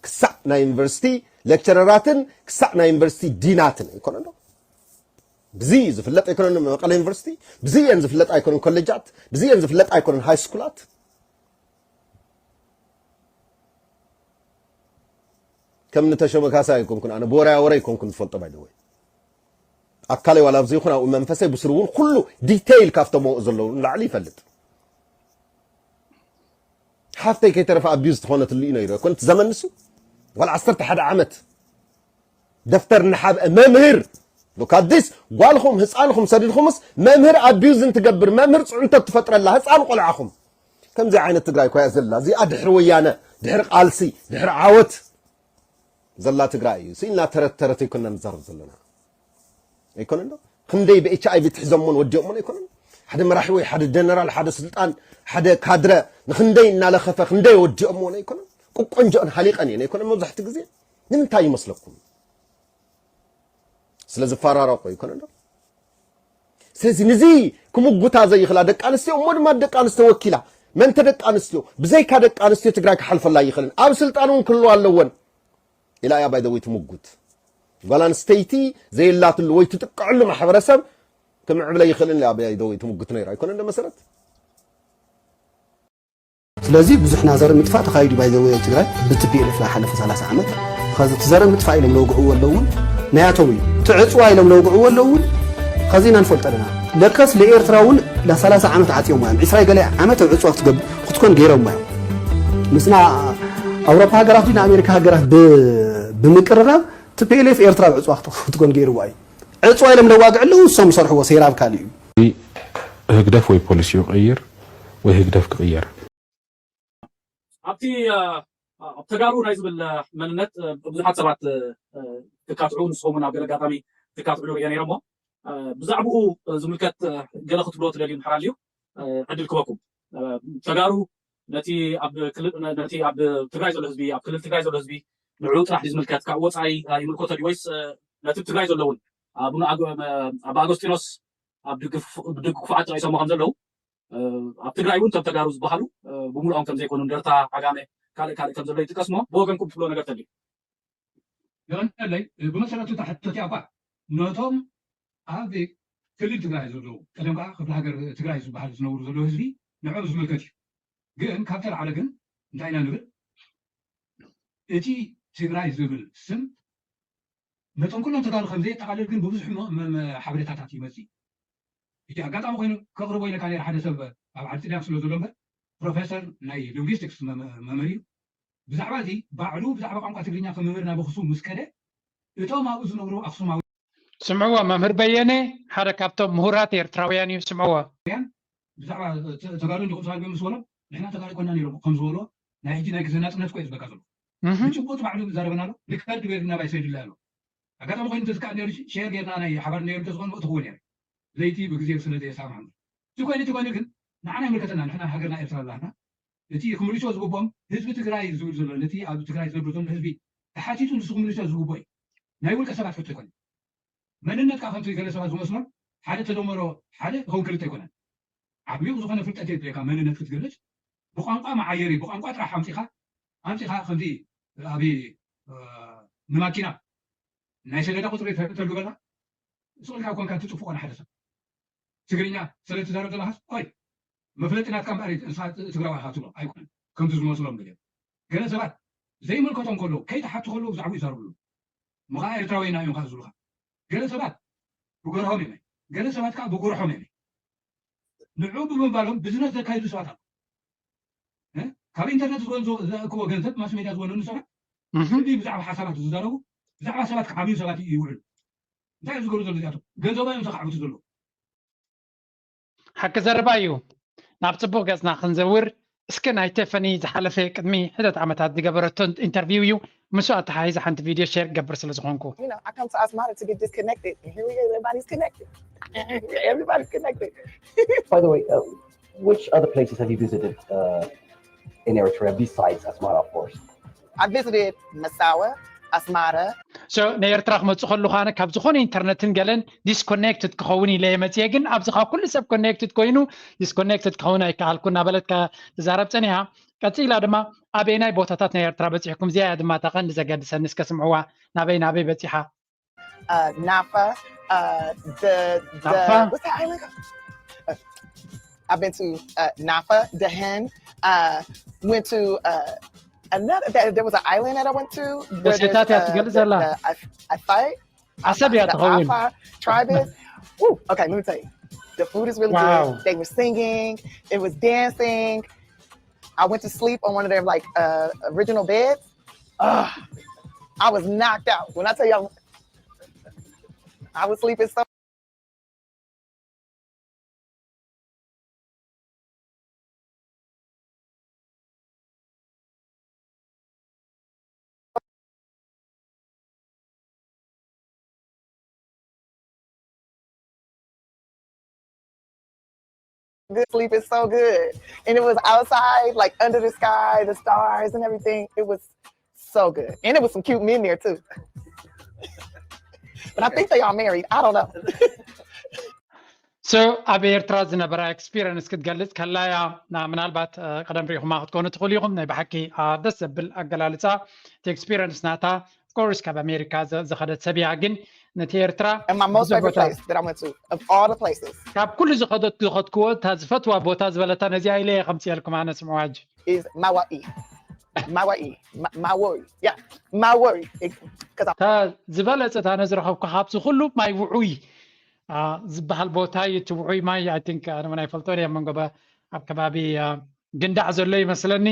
ክሳዕ ናይ ዩኒቨርሲቲ ሌክቸረራትን ክሳዕ ናይ ዩኒቨርሲቲ ዲናትን ኣይኮነን ዶ? ብዚ እዩ ዝፍለጥ ኣይኮነን መቐለ ዩኒቨርሲቲ፣ ብዚ እየን ዝፍለጥ ኣይኮነን ኮሌጃት፣ ብዚ እየን ዝፍለጥ ኣይኮነን ሃይ ስኩላት። ከም ንተሾመ ካሳ ኣይኮንኩን ኣነ፣ ብወራያ ወረ ኣይኮንኩን ዝፈልጦ። ባይ ወይ ኣካለይ ዋላ ኣብዚ ይኹን ኣብኡ መንፈሰይ ብስሩ እውን ኩሉ ዲቴይል ካብቶም ኣብኡ ዘለዉ ንላዕሊ ይፈልጥ። ሓፍተይ ከይተረፈ ኣቢዩዝ ዝኾነትሉ እዩ ነይሩ ኣይኮነት ዘመን ንሱ። ዋላ ዓሰርተ ሓደ ዓመት ደፍተር እናሓብአ መምህር፣ ሉካዲስ፣ ጓልኹም ህፃንኹም ሰዲድኹምስ መምህር ኣቢዩዝ እንትገብር፣ መምህር ፅዕንተት ትፈጥረላ ህፃን ቆልዓኹም። ከምዚ ዓይነት ትግራይ እኮ እያ ዘላ እዚኣ፣ ድሕሪ ወያነ፣ ድሕሪ ቃልሲ፣ ድሕሪ ዓወት ዘላ ትግራይ እዩ። ስኢልና ተረት ተረት ኣይኮንና ንዛረብ ዘለና። ኣይኮነን ዶ? ክንደይ ብ ኤች ኣይ ቪ ትሕዘሞን ወዲኦሞን ኣይኮነን? ሓደ መራሒ ወይ ሓደ ጀነራል፣ ሓደ ስልጣን፣ ሓደ ካድረ ንክንደይ እናለኸፈ ክንደይ ወዲኦሞን ኣይኮነን? ቁቆንጆን ሃሊቀን እየን ኣይኮነን? መብዛሕትኡ ግዜ ንምንታይ ይመስለኩም? ስለ ዝፈራረቆ ኣይኮነን ዶ? ስለዚ ንዚ ክምጉታ ዘይኽላ ደቂ ኣንስትዮ እሞ ድማ ደቂ ኣንስትዮ ወኪላ፣ መንተ ደቂ ኣንስትዮ፣ ብዘይካ ደቂ ኣንስትዮ ትግራይ ክሓልፈላ ኣይኽእልን፣ ኣብ ስልጣን እውን ክህልዋ ኣለወን ኢላ እያ ባይ ዘ ወይ ትምጉት። ጓል ኣንስተይቲ ዘየላትሉ ወይ ትጥቀዐሉ ማሕበረሰብ ክምዕብለ ይኽእልን ኢላ ባይ ዘ ወይ ትምጉት ነይራ ኣይኮነን ዶ መሰረት? ስለዚ ብዙሕ ናይ ዘርኢ ምጥፋእ ተኻይዱ ባይ ዘ ወይ ኣብ ትግራይ ብቲ ፒ ኤል ኤፍ ናይ ሓለፈ ሰላሳ ዓመት። ኸዚ እቲ ዘርኢ ምጥፋእ ኢሎም ለውግዕዎ ኣለዉ እውን ናያቶም እዩ። እቲ ዕፅዋ ኢሎም ለውግዕዎ ኣለዉ እውን ኸዚ ኢና ንፈልጦ ኣለና። ለከስ ለኤርትራ እውን ለ ሰላሳ ዓመት ዓፅዮም እዮም። ዕስራ ገለ ዓመት ኣብ ዕፅዋ ክትገብ-፣ ክትኮን ገይሮም እዮም። ምስና ኣውሮፓ ሃገራት ድዩ ንኣሜሪካ ሃገራት ብ-፣ ብምቅርራብ እቲ ፒ ኤል ኤፍ ኤርትራ ኣብ ዕፅዋ ክት-፣ ክትኮን ገይርዋ እዩ። ዕፅዋ ኢሎም ለዋግዕ ኣለዉ እሶም ዝሰርሕዎ ሴራ ኣብ ካልእ እዩ። ህግደፍ ወይ ፖሊሲኡ ይቕይር ወይ ህግደፍ ክቕየር። ኣብቲ አ፣ ኣብ ተጋሩ ናይ ዝብል አ፣ መንነት አ፣ ብዙሓት ሰባት አ፣ አ፣ ክካትዑ ንስኹም እውን ኣብ ገለ ኣጋጣሚ ክካትዑ ርእየ ነይረ እሞ አ፣ ብዛዕባኡ አ፣ ዝምልከት አ፣ ገለ ክትብሎ ትደልዩ እንድሕር ኣልዩ አ፣ ዕድል ክበኩም። አ፣ ተጋሩ ነቲ ኣብ ክልል ነ- ነቲ ኣብ ትግራይ ዘሎ ህዝቢ ኣብ ክልል ትግራይ ዘሎ ህዝቢ ንዕኡ ጥራሕ ድዩ ዝምልከት ካብ ወፃኢ አ፣ ይምልከቶ ድዩ ወይስ አ፣ ነቲ ኣብ ትግራይ ዘሎ እውን ኣቡነ ኣጎ- አ፣ ኣባ ኣጎስጢኖስ ኣብ ድግፍ- ብድግፉዓት ጠቂሶሞ ከም ዘለዉ ኣብ ትግራይ እውን ከም ተጋሩ ዝበሃሉ ብምሉኦም ከም ዘይኮኑ እንደርታ ዓጋመ ካልእ ካልእ ከም ዘሎ ይጥቀስ እሞ ብወገንኩም ትብሎ ነገር ተልዩ ይቐንለይ ብመሰረቱ እታ ሕቶ እቲኣ እኳ ነቶም ኣብ ክልል ትግራይ ዘለዉ ቀደም ከዓ ክፍለ ሃገር ትግራይ ዝበሃል ዝነብሩ ዘለዉ ህዝቢ ንዕኦም ዝምልከት እዩ። ግን ካብ ተላዕለ ግን እንታይ ኢና ንብል እቲ ትግራይ ዝብል ስም ነቶም ኩሎም ተጋሩ ከም ዘየጠቓልል ግን ብብዙሕ መ- መ- መ- ሓበሬታታት ይመፅእ እዩ። እቲ ኣጋጣሚ ኮይኑ ከቕርቦ ኢለካ ነይረ ሓደ ሰብ ኣብ ዓዲ ጥልያን ስለ ዘሎ እምበር ፕሮፌሰር ናይ ሊንጉስቲክስ መ- መ- መምህር እዩ። ብዛዕባ እዚ ባዕሉ ብዛዕባ ቋንቋ ትግርኛ ከም መምህር ናብ ኣኽሱም ምስ ከደ እቶም ኣብኡ ዝነብሩ ኣኽሱማውያን ስምዕዎ መምህር በየነ ሓደ ካብቶም ምሁራት ኤርትራውያን እዩ። ስምዕዎ። ብዛዕባ ተ- ተጋሩ እንዲኹም ተጋሩ ምስ በሎም ንሕና ተጋሩ ኣይኮና ነይሮም ከም ዝበሎ ናይ ሕጂ ናይ ግዜ ናፅነት እኮ እዩ ዝበካ ዘሎ። እህ፣ ብጭቡጥ ባዕሉ ዛረበና ኣሎ። ሪከርድ ገይርና ባይ ሰይድላ ኣሎ። ኣጋጣሚ ኮይኑ ተዝከኣል ነይሩ ሼር ጌርና ናይ ሓባር ነይሩ እንተዝኾን መእትኽዎ ነይረ። ለይቲ ብግዜ ስለ ዘየሳምሐና። እቲ ኮይኑ እቲ ኮይኑ ግን ንዓና ይምልከተና። ንሕና ሃገርና ኤርትራ ኣላና። እቲ ክምልስዎ ዝግብኦም ህዝቢ ትግራይ ዝብል ዘሎ ነቲ ኣብ ትግራይ ዝነብር ዘሎ ህዝቢ ተሓቲቱ ንሱ ክምልስዎ ዝግብኦ እዩ። ናይ ውልቀ ሰባት ሕቶ ኣይኮነን። መንነት ከዓ ከምቲ ገለ ሰባት ዝመስሎም ሓደ ተደመሮ ሓደ ይኸውን ክልተ ኣይኮነን። ዓሚቕ ዝኾነ ፍልጠት የድልየካ መንነት ክትገልፅ ብቋንቋ መዓየሪ ብቋንቋ ጥራሕ ኣምፂኻ ኣምፂኻ ከምዚ ኣብ ንማኪና ናይ ሰሌዳ ቁፅሪ ተልግበላ ስቕ ኢልካ ኮንካ ትፅፍቆ ንሓደ ሰብ ትግርኛ ስለ ትዛረብ ዘለኻስ ቆይ መፍለጢ ናትካ እምበኣር ንስኻ ትግራዋይ ኢኻ ትብሎ ኣይኮነን ከምቲ ዝመስሎም ገለ ገለ ሰባት ዘይምልከቶም ከለዉ ከይተሓቱ ከለዉ ብዛዕባ ይዛረብሉ ምኻ ኤርትራዊ ኢና እዮም ዝብሉኻ ገለ ሰባት ብገርሆም እዮም ገለ ሰባት ከዓ ብጉርሖም እዮም ንዑ ብምባሎም ብዝነስ ዘካይዱ ሰባት ኣሉ ካብ ኢንተርነት ዝወንዞ ዘእክቦ ገንዘብ ማስ ሜድያ ዝወነኑ ሰባት ኩሉ ብዛዕባ ሓሳባት ዝዛረቡ ብዛዕባ ሰባት ክዓብዩ ሰባት ይውዕሉ እንታይ ዝገብሩ ዘሎ እዚኣቶም ገንዘባ እዮም ዘካዕብቱ ዘለዉ ሓቂ ዘረባ እዩ። ናብ ጽቡቕ ገጽና ክንዘውር እስከ ናይ ቴፈኒ ዝሓለፈ ቅድሚ ሕደት ዓመታት ዝገበረቶ ኢንተርቪው እዩ። ምስኡ ኣተሓሒዘ ሓንቲ ቪድዮ ሼር ክገብር ስለ ዝኾንኩ። You know, I come to Asmara to get disconnected. And here we go, everybody's connected. Everybody's connected. By the way, uh, Which other places have you visited uh, in Eritrea besides Asmara, of course? I visited Massawa, Asmara. So ንኤርትራ ክመጽእ ከለኹ ኣነ ካብ ዝኾነ ኢንተርነትን ገለን disconnected ክኸውን ኢለ እየ መጽየ። ግን ኣብዚ ካብ ኩሉ ሰብ connected ኮይኑ disconnected ክኸውን ኣይከኣልኩ እናበለት ትዛረብ ጸኒሓ። ቀጺላ ድማ ኣበየናይ ቦታታት ናይ ኤርትራ በጺሕኩም? እዚኣ እያ ድማ እታ ቀንዲ ዘገድሰኒ። እስከ ስምዕዋ፣ ናበይ ናበይ በጺሓ? uh, Nafa, uh, the, the Nafa? What's that island? Uh, I've been to uh, Nafa, Dehen. Uh, went to uh, another. There, there was an island that I went to. Where there's, ደሴታት እያ uh, ትገልጽ the, ዘላ። the, I, I fight. ዓሰብ እያ ትኸውን። Afa tribe is. Ooh, okay, let me tell you. The food is really Wow. good. They were singing. It was dancing. I went to sleep on one of their like uh, original beds. Ugh, I was knocked out. When I tell y'all, I was sleeping so good sleep is so good. And it was outside, like under the sky, the stars and everything. It was so good. And it was some cute men there too. But I think they all married. I don't know. So ኣብ ኤርትራ ዝነበራ experience ክትገልጽ ከላያ ምናልባት ቀደም ሪኢኹማ ክትኮኑ ትኽእሉ ኢኹም። ናይ ብሓቂ ደስ ዘብል ኣገላልጻ እቲ experience ናታ። Of course ካብ ኣሜሪካ ዝኸደት ሰብ እያ፣ ግን ነቲ ኤርትራ And my most favorite place that I went to, of all the places, ካብ ኩሉ ዝኸደት ዝኸድክዎ እታ ዝፈትዋ ቦታ ዝበለታ ነዚኣ ኢለ እየ ከምፅኤልኩም ኣነ ስምዕዋ ሕጂ። Is Mawa'i. Mawa'i. Ma- Mawa'i. Yeah. Mawa'i. Because እታ ዝበለፀት ኣነ ዝረኸብኩ ካብዚ ኩሉ ማይ ውዑይ ዝበሃል ቦታ እዩ። እቲ ውዑይ ማይ I think ኣነ እውን ኣይፈልጦን እየ። ኣብ መንጎ ኣብ ከባቢ ግንዳዕ ዘሎ ይመስለኒ።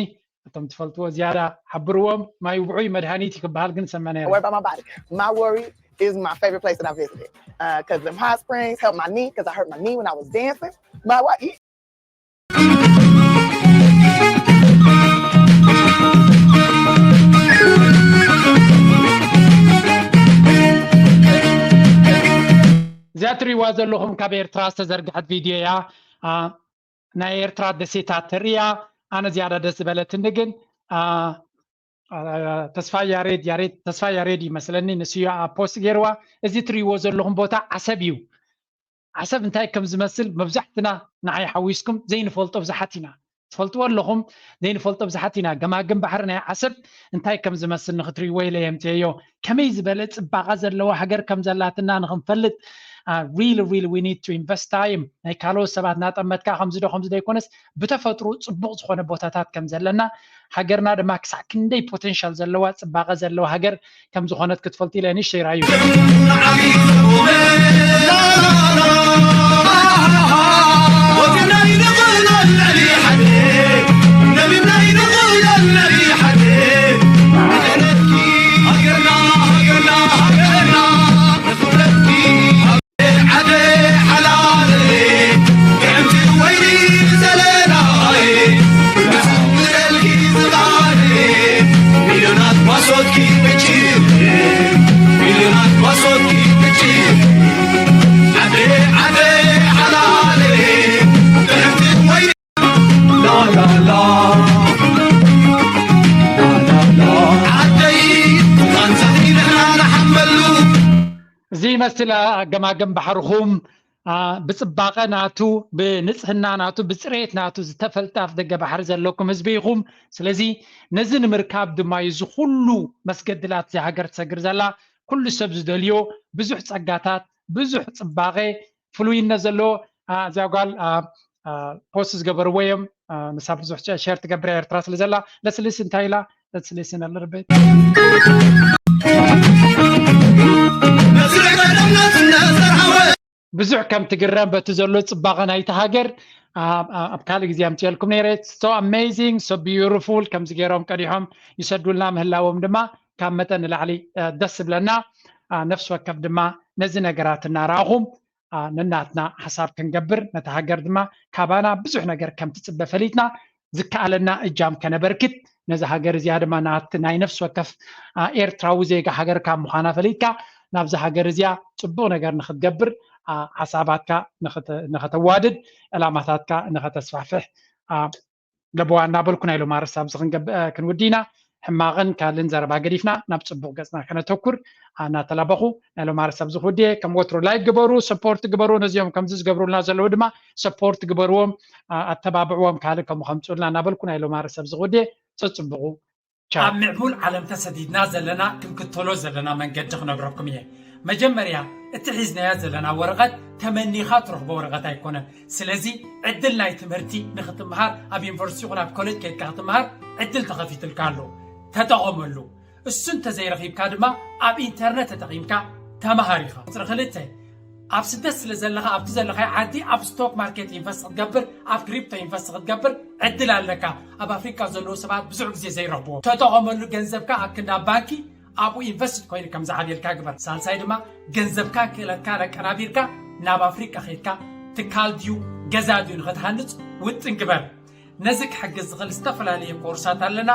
እቶም ትፈልጥዎ ዝያዳ ሓብርዎም። ማይ ውዑይ መድሃኒት እዩ ክበሃል ግን ሰመ ነይረ። What about my body? Mawa'i is my favorite place that I visited because them hot springs helped my knee because I hurt my knee when I was dancing. Mawa'i. እዚኣ ትሪእዋ ዘለኹም ካብ ኤርትራ ዝተዘርግሐት ቪድዮ እያ። ናይ ኤርትራ ደሴታት ተርእያ። ኣነ ዝያዳ ደስ ዝበለትኒ ግን ተስፋ ያሬድ ያሬድ ተስፋ ያሬድ ይመስለኒ፣ ንስዮ ኣብ ፖስት ገይርዋ። እዚ ትርእይዎ ዘለኹም ቦታ ዓሰብ እዩ። ዓሰብ እንታይ ከም ዝመስል መብዛሕትና ንዓይ ሓዊስኩም ዘይንፈልጦ ብዙሓት ኢና። ትፈልጥዎ ኣለኹም ዘይንፈልጦ ብዙሓት ኢና። ገማግም ባሕሪ ናይ ዓሰብ እንታይ ከም ዝመስል ንክትርእይዎ ኢለ የምፅኤዮ። ከመይ ዝበለ ፅባቐ ዘለዋ ሃገር ከም ዘላትና ንክንፈልጥ really really we need to invest time። ናይ ካልኦት ሰባት ናጠመትካ ከምዚ ዶ ከምዚ ዶ ኣይኮነስ ብተፈጥሮ ፅቡቕ ዝኾነ ቦታታት ከም ዘለና ሃገርና ድማ ክሳዕ ክንደይ ፖቴንሻል ዘለዋ ፅባቐ ዘለዋ ሃገር ከም ዝኾነት ክትፈልጡ ኢለ ንእሽተይ ራዩ። እዚ ይመስል ገማግም ባሕርኹም ብፅባቐ ናቱ፣ ብንፅህና ናቱ፣ ብፅሬት ናቱ ዝተፈልጠ ኣፍ ደገ ባሕሪ ዘለኩም ህዝቢ ኢኹም። ስለዚ ነዚ ንምርካብ ድማ እዩ እዚ ኩሉ መስገድላት እዚ ሃገር ትሰግር ዘላ። ኩሉ ሰብ ዝደልዮ ብዙሕ ፀጋታት፣ ብዙሕ ፅባቐ፣ ፍሉይነት ዘለዎ እዚኣ ጓል ፖስት ዝገበርዎ እዮም። ንሳ ብዙሕ ሸር ትገብር ኤርትራ ስለ ዘላ። ለስልስ እንታይ ኢላ? ለስልስ ነልርቤት ብዙሕ ከም ትግረም በቲ ዘሎ ፅባቐ ናይቲ ሃገር ኣብ ካልእ ግዜ ኣምፅኤልኩም ነይረ። So amazing, so beautiful። ከምዚ ገይሮም ቀዲሖም ይሰዱልና ምህላዎም ድማ ካብ መጠን ንላዕሊ ደስ ዝብለና። ነፍሲ ወከፍ ድማ ነዚ ነገራት እናረኣኹም ነናትና ሓሳብ ክንገብር፣ ነታ ሃገር ድማ ካባና ብዙሕ ነገር ከም ትፅበ ፈሊጥና ዝከኣለና እጃም ከነበርክት፣ ነዛ ሃገር እዚኣ ድማ ናት ናይ ነፍሲ ወከፍ ኤርትራዊ ዜጋ ሃገር ካብ ምዃና ፈሊጥካ ናብዛ ሃገር እዚኣ ፅቡቕ ነገር ንክትገብር ሓሳባትካ ንኸተዋድድ፣ ዕላማታትካ ንኸተስፋሕፍሕ ለበዋ እናበልኩ ናይ ሎማ ርሳብ እዚ ክንውዲና ሕማቕን ካልእን ዘረባ ገዲፍና ናብ ፅቡቕ ገፅና ከነተኩር እናተላበኹ ናይ ሎማ ርሳብ ዝኽውድየ ከም ወትሮ ላይክ ግበሩ፣ ሰፖርት ግበሩ። ነዚኦም ከምዚ ዝገብሩልና ዘለዉ ድማ ሰፖርት ግበርዎም፣ ኣተባብዕዎም፣ ካልእ ከምኡ ከምፅኡልና እናበልኩ ናይ ሎማ ርሳብ ዝኽውድየ ፀፅብቑ። ኣብ ምዕቡል ዓለም ተሰዲድና ዘለና ክንክተሎ ዘለና መንገዲ ክነግረኩም እየ። መጀመርያ እቲ ሒዝናዮ ዘለና ወረቐት ተመኒኻ ትረኽቦ ወረቐት ኣይኮነን። ስለዚ ዕድል ናይ ትምህርቲ ንክትምሃር ኣብ ዩኒቨርሲቲ ይኹን ኣብ ኮሌጅ ከይድካ ክትምሃር ዕድል ተኸፊትልካ ኣሎ። ተጠቐመሉ። እሱ እንተዘይረኺብካ ድማ ኣብ ኢንተርነት ተጠቒምካ ተምሃር ኢኻ። ቁፅሪ ክልተ ኣብ ስደት ስለ ዘለኻ ኣብቲ ዘለኻዮ ዓዲ ኣብ ስቶክ ማርኬት ኢንቨስት ክትገብር ኣብ ክሪፕቶ ኢንቨስት ክትገብር ዕድል ኣለካ። ኣብ ኣፍሪካ ዘለዉ ሰባት ብዙሕ ግዜ ዘይረኽብዎ ተጠቐመሉ። ገንዘብካ ኣብ ክንዳ ባንኪ ኣብኡ ኢንቨስት ኮይኑ ከም ዝዓብየልካ ግበር። ሳልሳይ ድማ ገንዘብካ ክእለትካ ለቀናቢርካ ናብ ኣፍሪካ ከይድካ ትካል ድዩ ገዛ ድዩ ንክትሃንፅ ውጥን ግበር። ነዚ ክሕግዝ ዝኽእል ዝተፈላለየ ኮርሳት ኣለና።